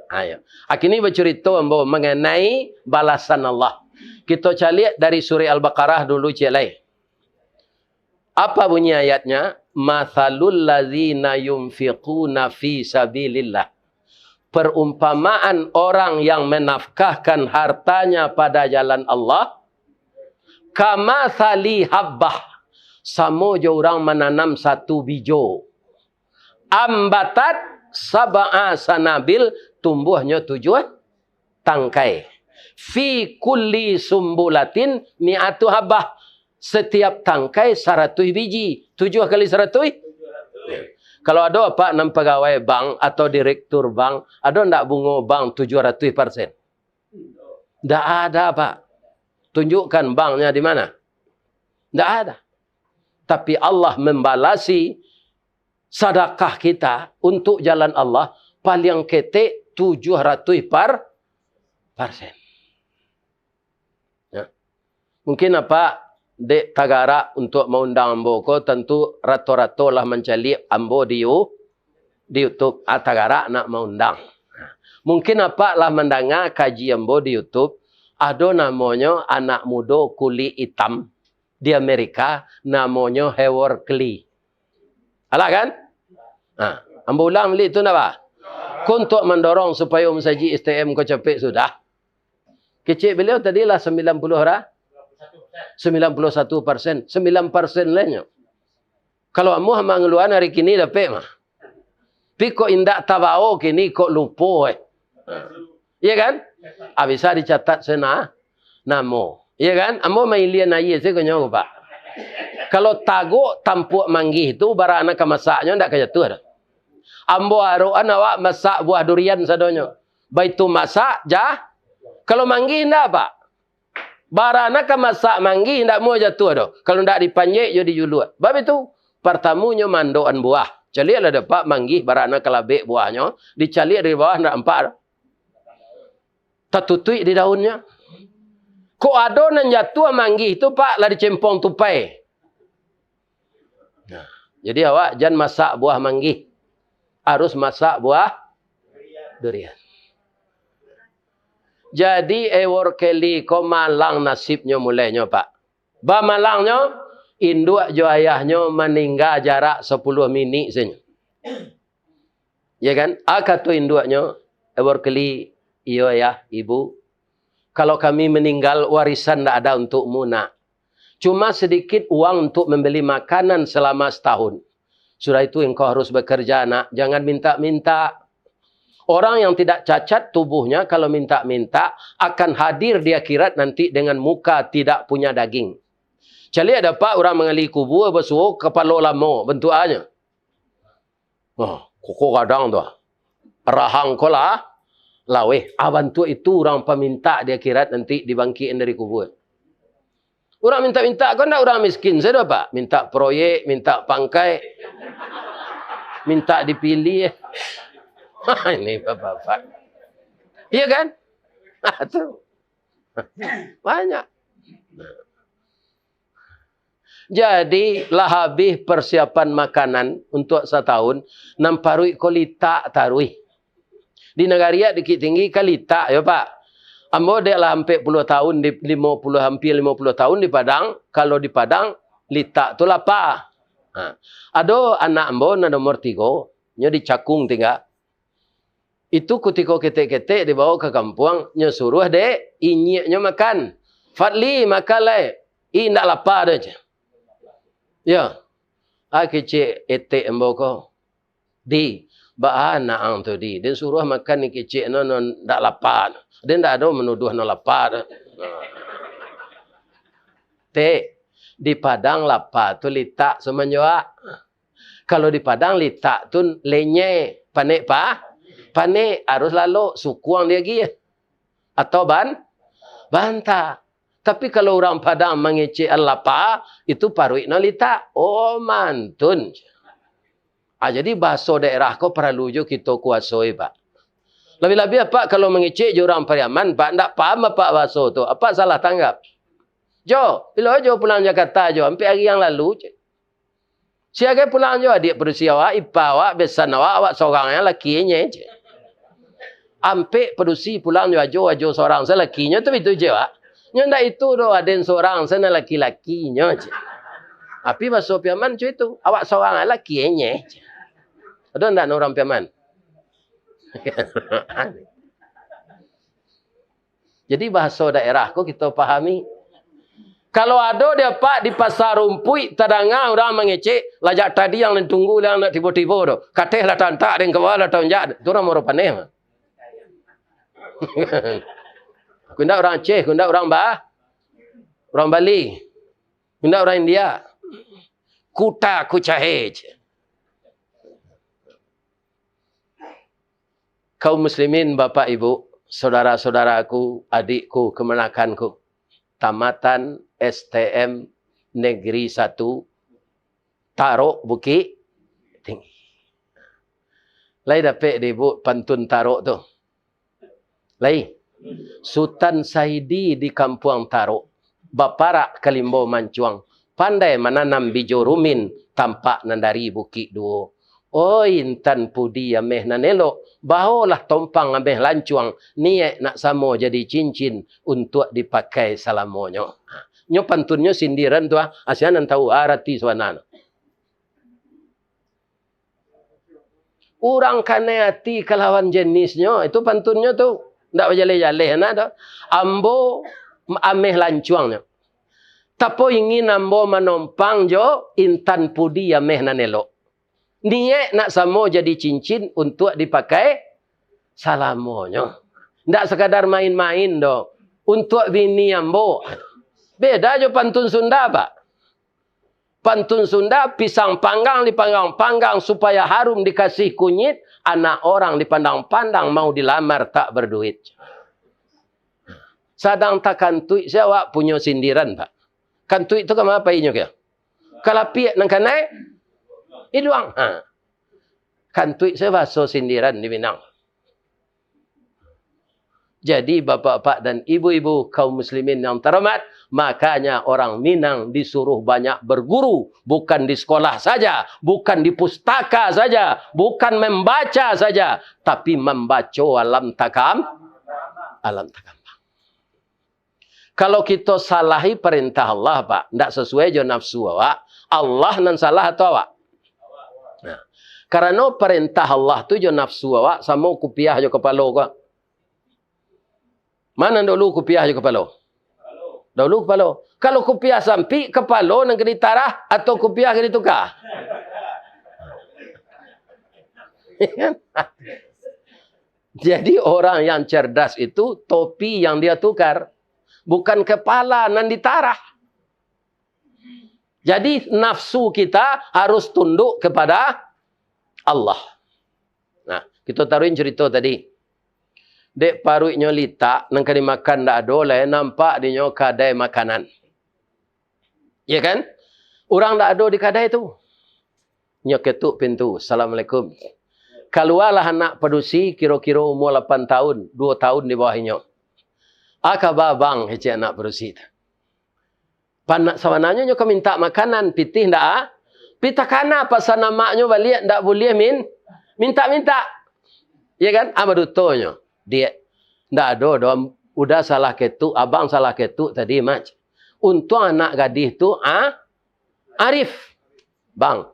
Ayo. Kini bacurito ambo manganai balasan Allah. Kito caliak dari surah Al-Baqarah dulu ciek lai. Apa bunyi ayatnya? "Matsalul ladzina yunfiquna fi sabilillah." Perumpamaan orang yang menafkahkan hartanya pada jalan Allah, kamatsali habbah, samo jo urang mananam satu bijo. Ambatat sab'a sanabil, tumbuahnyo tujuah tangkai. Fi kulli sumbulatin mi'atu habbah. Setiap tangkai saratuih biji. Tujuah kali saratuih? Kalau ado apak nan pagawai bank atau direktur bank, ado ndak bungo bank tujuah ratuih persen? Ndak ada, Pak. Tunjukkan banknya di mana? Ndak ada. Tapi Allah membalasi sadakah kita untuk jalan Allah, paling ketek tujuah ratuih par-, persen. Ya. Mungkin apak dek tagarak untuk maundang ambo ko, tantu rato-rato lah mancaliak ambo di You-, di YouTube. Ah, tagarak nak maundang. Mungkin apak lah mandanga kaji ambo di YouTube, ado namonyo anak mudo kulik itam di Amerika, namonyo Howard Kelly. Alah kan? Ha, ambo ulang balik tu ndak, bah? Ko untuak mandorong supayo masajik S T M ko capek sudah. Kecek beliau tadi lah sembilan puluh ra-, sembilan puluh satu persen, sembilan persen lainyo. Kalau amuah mangaluan hari kini dapek mah. Tapi kok indak tabao kini, kok lupo, eh. Iya kan? Ah, bisa dicatat sena-, namo. Iya kan? Ambo mailian aia sajo nyo, Pak. Kalau tagok tampuak manggih tu, bara nan ka masaknyo ndak ka jatuah doh. Ambo arokan awak masak buah durian sadonyo. Baitu masak, jah. Kalau manggih ndak, Pak? Bara nan ka masak manggih, indak muah jatuah doh, kalau indak dipanjek jo dijuluak. Bab itu, partamunyo mandokan buah. Caliaklah dapek manggih, bara nan ka labek buahnyo, dicaliak dari bawah, indak nampak doh. Tatutuik di daunnyo. Kok ado nan jatuah manggih tu, Pak, lah dicempong tupai. Nah, jadi awak jan masak buah manggih. Harus masak buah durian. Jadi, Howard Kelly ko malang nasibnyo mulainyo, Pak. Bamalangnyo, induak jo ayahnyo maningga jarak sapuluah minik sajo. Ya kan? A kato induaknyo, "Howard Kelly, iyo, Ayah, Ibu, kalau kami meninggal, warisan ndak ada untukmu, Nak. Cuma sedikit uang untuk membeli makanan selama setahun. Sudah itu engkau harus bekerja, Nak. Jangan minta-minta. Orang yang tidak cacat tubuhnya, kalau minta-minta, akan hadir di akhirat nanti dengan muka tidak punya daging." Caliak dapek urang manggali kubua basuo kapalo lamo bantuaknyo. Oh, koko gadang tu. Rahang ko lah laweh. Ah, bantuak itu urang pamintak di akhirat nanti dibangkikan dari kubua. Urang mintak-mintak ko ndak urang miskin sajo, Pak. Mintak proyek, mintak pangkai, mintak dipilih. Ini bapak-bapak. Iya kan? Ah, tu. Banyak. Jadi, lah habih persiapan makanan untuak satahun, nan paruik ko litak taruih. Di nagari Bukittinggi kan litak, yo, Pak. Ambo dek lah ampek puluah tahun, di limo puluah, hampir limo puluah tahun di Padang, kalau di Padang, litak tu lapa. Ha. Ado anak ambo nan nomor tigo, nyo di Cakung tingga. Itu kutiko ketek-ketek dibawa ka kampuang, nyo suruah dek inyiaknyo makan. "Fadli, makan lai. Indak lapa doh," ceh. Yo. Ah, kecek etek ambo ko. "Di, baa anak ang tu, Di? Den suruah makan ni kecek no, no ndak lapa. Den ndak ado manuduah no lapa tu." Tek, di Padang lapa tu litak samanjoak. Kalau di Padang litak tu lenyeh, panek pa-, panek, harus lalok, sukuang diagiah. Atau ban-, banta. Tapi kalau urang Padang mangecek lapa, itu paruik nan litak. Oh, mantun. Ah, jadi bahaso daerah ko paralu jo kito kuasoi, Pak. Labiah-labiah, Pak, kalau mangecek jo urang Pariaman, Pak, ndak paham Apak bahaso tu. Apak salah tanggap. Jo, bilo jo pulang Jakarta, Jo? Ampek ari yang lalu, ceh. Sia gai pulang jo adiak padusi awak, ipa awak, besan awak, awak sorang yang laki inyo, ceh. Ampek padusi pulang jo ajo, ajo sorang se lakinyo tu, itu je, Wak. Nyo ndak itu doh, aden sorang se nan laki-lakinyo, ceh. Tapi baso Piaman ceh itu, awak sorang laki inyo, ceh. Ado ndak nan urang Piaman? Jadi, bahaso daerah ko kito pahami. Kalau ado di Apak di Pasar Rumpuik tadanga urang mangecek, lajak tadi yang den tunggu, yang nak tibo-tibo tu. Kateh lah tantak, den kawa lah taunjak, tu urang Muaro Paneh mah. Kundak urang Aceh, kundak urang Ba-, urang Bali, kundak urang India. Kuta kucahe, ceh. Kaum muslimin, bapak ibu, saudara-saudaraku, adikku, kamanakanku, tamatan S T M Negeri Satu, Tarok Bukik Tinggi. Lai dapek di ibu pantun Tarok tu? Lai. Sutan Saidi di Kampuang Tarok, baparak ka Limbo Mancuang, pandai mananam bijo rumin, tampak nan dari Bukik Duo. Oi, intan pudi ameh nan elok, baolah tompang ameh lancuang, niaik nak samo jadi cincin, untuak dipakai salamonyo. Nyo pantunnyo sindiran tu, ah, sia nan tahu arati sabananyo. Urang kanai ati kalawan jenisnyo, itu pantunnyo tu. Ndak bajaleh-jaleh, nah, tu. Ambo ameh lancuangnyo. Tapo ingin ambo manompang jo intan pudi ameh nan elok. Niaik nak samo jadi cincin untuak dipakai salamonyo. Ndak sakadar main-main doh. Untuak bini ambo. Beda jo pantun Sunda, Pak. Pantun Sunda, pisang panggang dipanggang-panggang supaya harum dikasih kunyit, anak orang dipandang-pandang mau dilamar tak berduit. Sadang takantuik se awak punyo sindiran, Pak. Kantuik tu ka ma pai inyo kah? Kalapiak nan kanai iduang. Ha. Kantuik se bahaso sindiran di Minang. Jadi, bapak-bapak dan ibu-ibu, kaum muslimin yang terhormat, makanya orang Minang disuruh banyak berguru, bukan di sekolah saja, bukan di pustaka saja, bukan membaca saja, tapi mambaco alam takam-, alam takambang. Kalau kito salahi parentah Allah, Pak, ndak sasuai jo nafsu awak, Allah nan salah atau awak? Nah, karano parentah Allah tu jo nafsu awak samo kupiah jo kapalo ko. Ma nan daulu, kupiah jo kapalo? Daulu kapalo. Kalau kupiah sampik, kapalo nan ka ditarah atau kupiah ka dituka? Jadi, orang yang cerdas itu topi yang dia tukar, bukan kepala nan ditarah. Jadi, nafsu kita harus tunduk kepada Allah. Nah, kito taruhin carito tadi. Dek paruiknyo litak, nan ka dimakan ndak ado lai, nampak dinyo kadai makanan. Ya kan? Urang ndak ado di kadai tu. Nyo ketuk pintu, "Assalamualaikum." Kalualah anak padusi, kiro-kiro umua lapan tahun, duo tahun di bawah inyo. "A kaba, Bang?" kecek anak padusi tu. Panak sabananyo nyo ka mintak makanan, pitih ndak a-, pitih takana pasan amaknyo baliak, ndak buliah min-, mintak-mintak. Ya kan? Ama dutonyo. "Diak, ndak ado doh, uda salah ketuk, abang salah ketuk tadi, Mak." Untuang anak gadih tu, a-, arif. Bang,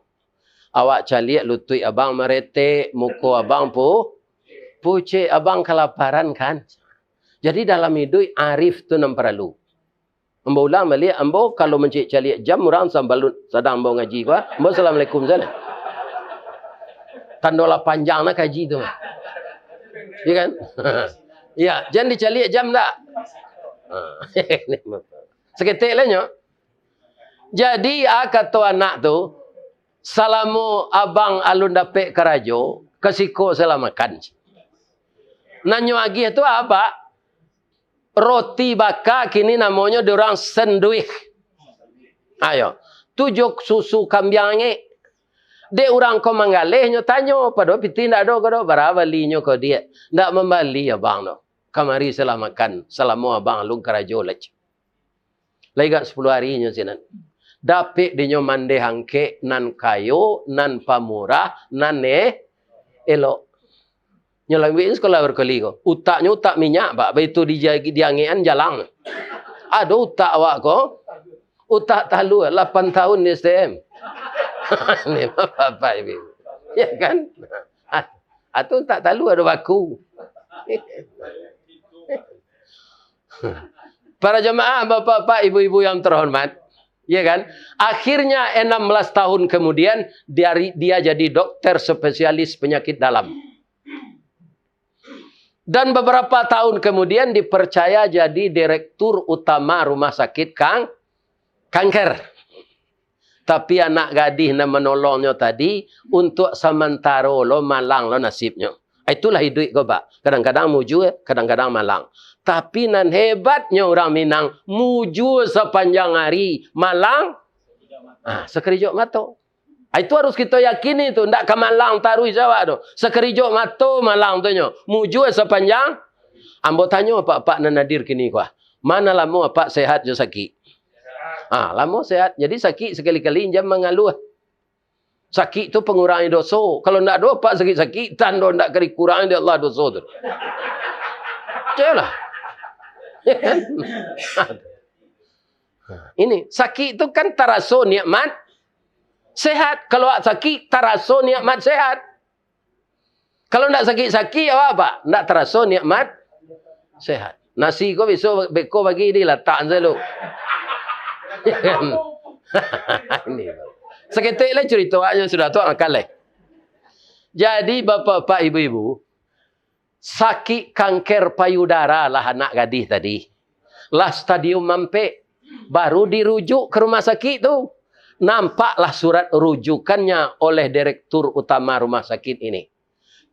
awak caliak lutuik abang maretek, muko abang pu-, pucek, abang kalaparan kan? Jadi dalam iduik arif tu nan paralu. Ambo ulang baliak, ambo kalau mancaliak jam urang sambalut sadang ambo ngaji ko, ambo assalamualaikum sajo. Tando lah panjang lah kaji tu. Iya kan? Ya, jan dicaliak jam dak? Ha. Saketek lah nyo. Jadi, a kato anak tu, salamo abang alun dapek karajo, ka siko salah makan. Nan nyo agiah tu apo? Roti baka, kini namonyo di urang senduih. Ayo, tu jo susu kambiang angek. Dek urang ko manggaleh, nyo tanyo, padahal pitih ndak ado ko doh, bara balinyo ko diak. Ndak mambali abang doh. Kamari salah makan, salamo abang alun karajo lah. Lai agak sapuluah ari nyo sinan. Dapek dinyo mandeh angkek, nan kayo, nan pamurah, nan eh, elok. Nyo lambuik sekolah barkali ko. Utaknyo utak minyak, Pak. Baitu di, diangekan jalang. Ado utak awak ko. Utak talua, lapan tahun di S T M. Ni bapak-bapak ibu. Ya kan? Ah, ah, tu utak talua ado baku. Para jamaah, bapak-bapak, ibu-ibu yang terhormat, ya kan? Akhirnya enam belas tahun kemudian, dari, dia jadi dokter spesialis penyakit dalam. Dan beberapa tahun kemudian dipercaya jadi direktur utama rumah sakit kang-, kanker. Tapi anak gadih nan manolongnyo tadi, untuak samantaro lo malang lo nasibnyo. Itulah iduik ko, Pak. Kadang-kadang mujua, kadang-kadang malang. Tapi nan hebatnyo urang Minang, mujua sapanjang ari, malang, ah, sakarajo mato. Ah, itu harus kito yakini tu, ndak ka malang taruih awak tu. Sakarajo mato malang tu nyo, mujua sapanjang. Ambo tanyo apak-apak nan hadir kini ko, ah, ma nan lamo apak sehat jo sakik? Ah, lamo sehat. Jadi sakik sakali-kali jan mangaluah. Sakik tu pangurangi doso. Kalau ndak ado apak sakik-sakik, tando ndak ka dikurangi dek Allah doso tu. Iyolah. Ini, sakik tu kan taraso nikmat sehat. Kalau awak sakik, taraso nikmat sehat. Kalau ndak sakik-sakik, awak apo? Ndak taraso nikmat sehat. Nasi ko biaso beko pagi dilatak sajo. Ini. Saketek lai carito awaknyo, sudah tu awak makan lai. Jadi, bapak-bapak, ibu-ibu, sakik kanker payudara lah anak gadih tadi. Lah stadium ampek. Baru dirujuk ka rumah sakik tu. Nampaklah surat rujukannya oleh direktur utama rumah sakit ini.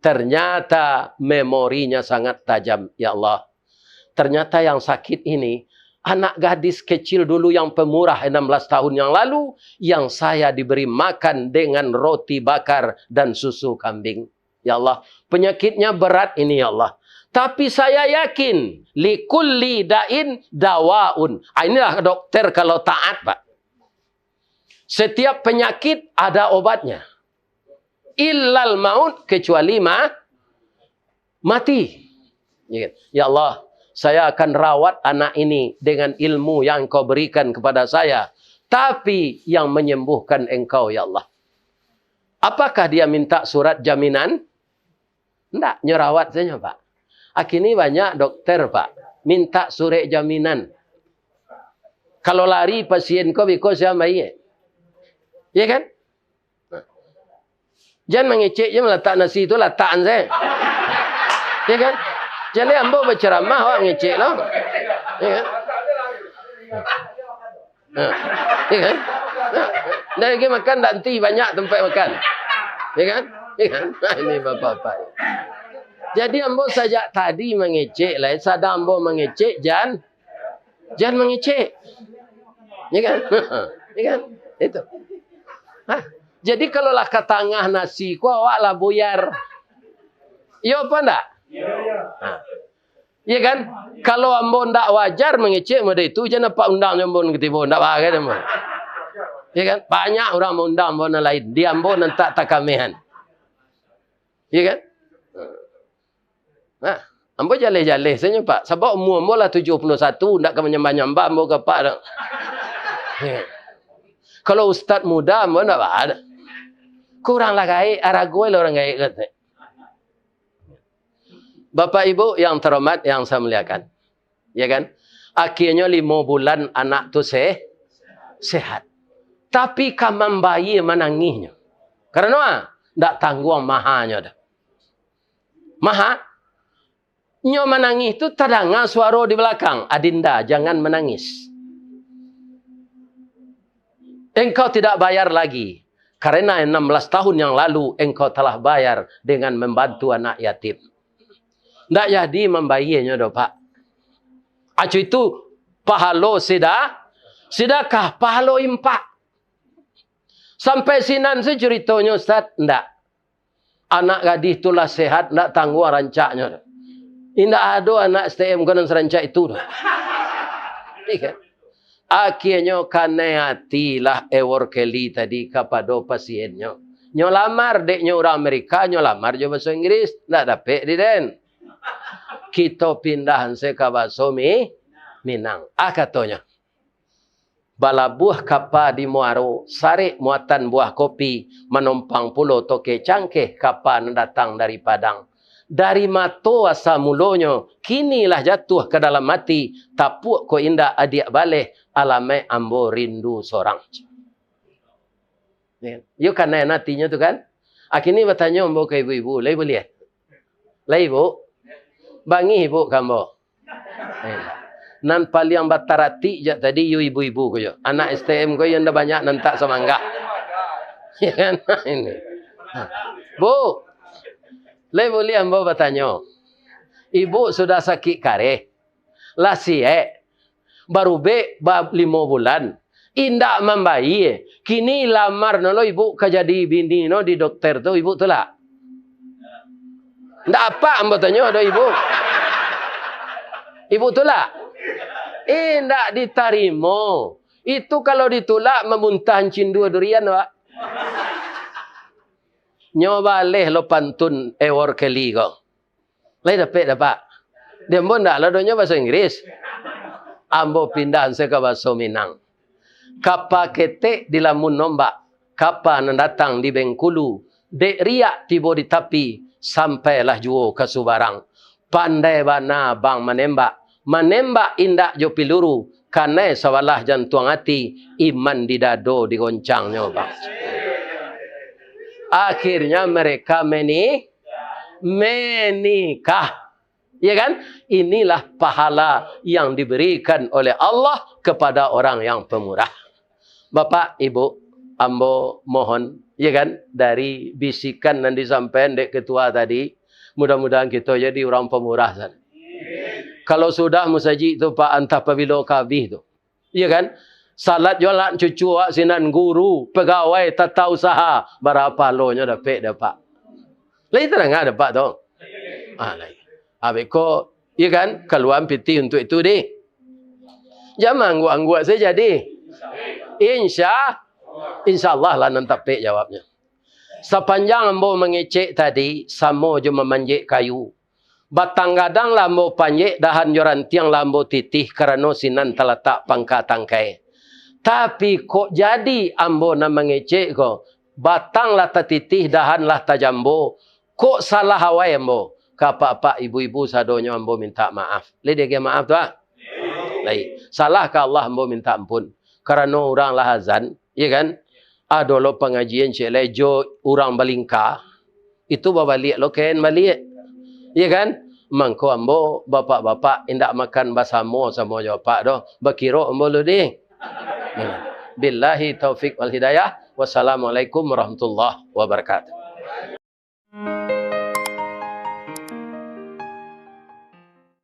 Ternyata memorinya sangat tajam, ya Allah. Ternyata yang sakit ini, anak gadis kecil dulu yang pemurah enam belas tahun yang lalu, yang saya diberi makan dengan roti bakar dan susu kambing. Ya Allah, penyakitnya berat ini, ya Allah. Tapi saya yakin, likulli da'in dawaun. Ah, inilah dokter kalau taat, Pak. Setiap penyakit ada obatnya. Illal maut, kecuali ma-, mati. Ya kan? Ya Allah, saya akan rawat anak ini dengan ilmu yang Engkau berikan kepada saya. Tapi yang menyembuhkan Engkau, ya Allah. Apakah dia minta surat jaminan? Ndak, nyo rawat sajo, Pak. Akini banyak dokter, Pak, minta surek jaminan. Kalau lari pasien ko, beko sia mayik. Ya kan? Jan mangecek je malatak nasi tu, latakan sajo. Ya kan? Jaleh ambo bacaramah, awak ngecek lo. Ya kan? Ha. Ya kan? Ha. Ndak lagi makan, ndak henti, banyak tempat makan. Ya kan? Ya kan? Nah, ini bapak-bapak. Jadi ambo sajak tadi mangecek lah, sadang ambo mangecek, jan, jan mangecek. Ya kan? Ya kan? Itu. Hah? Jadi kalau lah ka tangah nasi ko, awak lah buyar. Iyo apo ndak? Ha. Iya kan? Kalau ambo ndak wajar mangecek model itu, jan apak undang jo ambo nan katibo, ndak bagai ambo. Iya kan? Banyak urang maundang ambo nan lain, di ambo nan tak takamehan. Iya kan? Nah, ambo jaleh-jaleh sajo, Pak. Sabab umua ambo lah tujuah puluah satu, ndak ka manyambah-nyambah ambo ka Apak tu. Iya. Kalau ustaz muda, ambo ndak ba-, kurang lah gaek, arago lah urang gaek, kato. Bapak Ibu yang terhormat, yang saya muliakan. Ya kan? Akhirnyo limo bulan anak tu se-, sehat. Tapi ka mambayie manangihnyo. Karano, ah, ndak tangguang mahanyo doh. Maha, nyo manangih tu tadanga suaro di balakang, "Adinda, jangan menangis. Engkau tidak bayar lagi, karena enam belas tahun yang lalu engkau telah bayar dengan membantu anak yatim." Ndak jadi mambayienyo doh, Pak. Acu itu pahalo sida-, sidakah, pahalo impak. Sampai sinan se curitonyo, Ustaz? Ndak. Anak gadih tu lah sehat, ndak tangguang rancaknyo. Indak ado anak S T M ko nan sarancak itu doh. Iya kan? Akhirnyo kanai atilah Ewor Kelly tadi kapado pasiennyo. Nyo lamar, dek nyo urang Amerika, nyo lamar jo baso Inggris, ndak dapek di den. Kito pindah se ka baso Mi-, Minang. Ah, katonyo. Balabuah kapa di muaro, sarek muatan buah kopi, manompang pulo toke cangkeh kapa nan datang dari Padang. Dari mato asa mulonyo, kini lah jatuah ka dalam ati, tapuak ko indak adiak baleh, alamaik ambo rindu sorang. Yo, kanai atinyo tu kan? Akhirnyo batanyo ambo ka ibu-ibu, "Lai buliah? Lai, Bu? Bangih, Bu, ka ambo?" Eh, nan paliang bataratik jak tadi, yo ibu-ibu ko yo. Anak S T M ko yo ndak banyak nan tak samanggah. Ya kan? Ini. Ha. "Bu, lai buliah ambo batanyo? Ibu sudah sakik kareh, lah siek, barubek ba-, limo bulan, indak mambayie. Kini lamar no lo ibu ka jadi bini no di dokter tu, ibu tulak?" Ndak apak ambo tanyo doh ibu. Ibu tulak? Indak ditarimo. Itu kalau ditulak, mamuntah ancin duo durian, Pak. Nyo baleh lo pantun Ewor Kelly ko. Lai dapek dak, Pak? Di ambo ndak lah donyo baso Inggris. Ambo pindah se ka baso Minang. Kapa ketek dilamun ombak, kapa nan datang di Bengkulu, dek riak tibo di tapi, sampailah juo ka subarang. Pandai bana abang manembak, manembak indak jo piluru, kanai sabalah jantuang ati, iman di dado digoncangnyo, bang. Akhirnya mereka meni-, menikah. Ya kan? Inilah pahala yang diberikan oleh Allah kepada orang yang pemurah. Bapak, Ibu, ambo mohon, ya kan, dari bisikan nan disampaikan dek ketua tadi, mudah-mudahan kito jadi urang pamurah sajo. Kalau sudah musajik tu, Pak, antah pabilo ka abih tu. Iya kan? Salat juo anak cucu awak sinan, guru, pegawai, tata usaha, bara pahalonyo dapek dek Apak? Lai tadanga dek Apak tu? Ah, lai. Abih ko, iya kan? Kaluaan pitih untuak itu, dih. Jan maangguak-angguak sajo, dih. Insya, insya Allah lah nan tapek jawabnyo. Sapanjang ambo mangecek tadi, samo jo mamanjek kayu. Batang gadang lah ambo panjek, dahan jo rantiang lah ambo titih, karano sinan talatak pangka tangkai. Tapi, kok jadi ambo nan mangecek ko, batang lah tatitih, dahan lah tajambo, kok salah awai ambo? Ka apak-apak, ibu-ibu sadonyo, ambo mintak maaf. Lai diagiah maaf tu, ah? Lai. Salah ka Allah, ambo mintak ampun. Karano urang lah azan, iya kan? Ado lo pangajian ciek lai jo urang balingka. Itu babaliak lo kain baliak. Iya kan? Mangko ambo, bapak-bapak, indak makan basamo-samo jo Apak doh. Bakirok ambo lu, dih. Billahi taufik wal hidayah. Wassalamualaikum warahmatullahi wabarakatuh.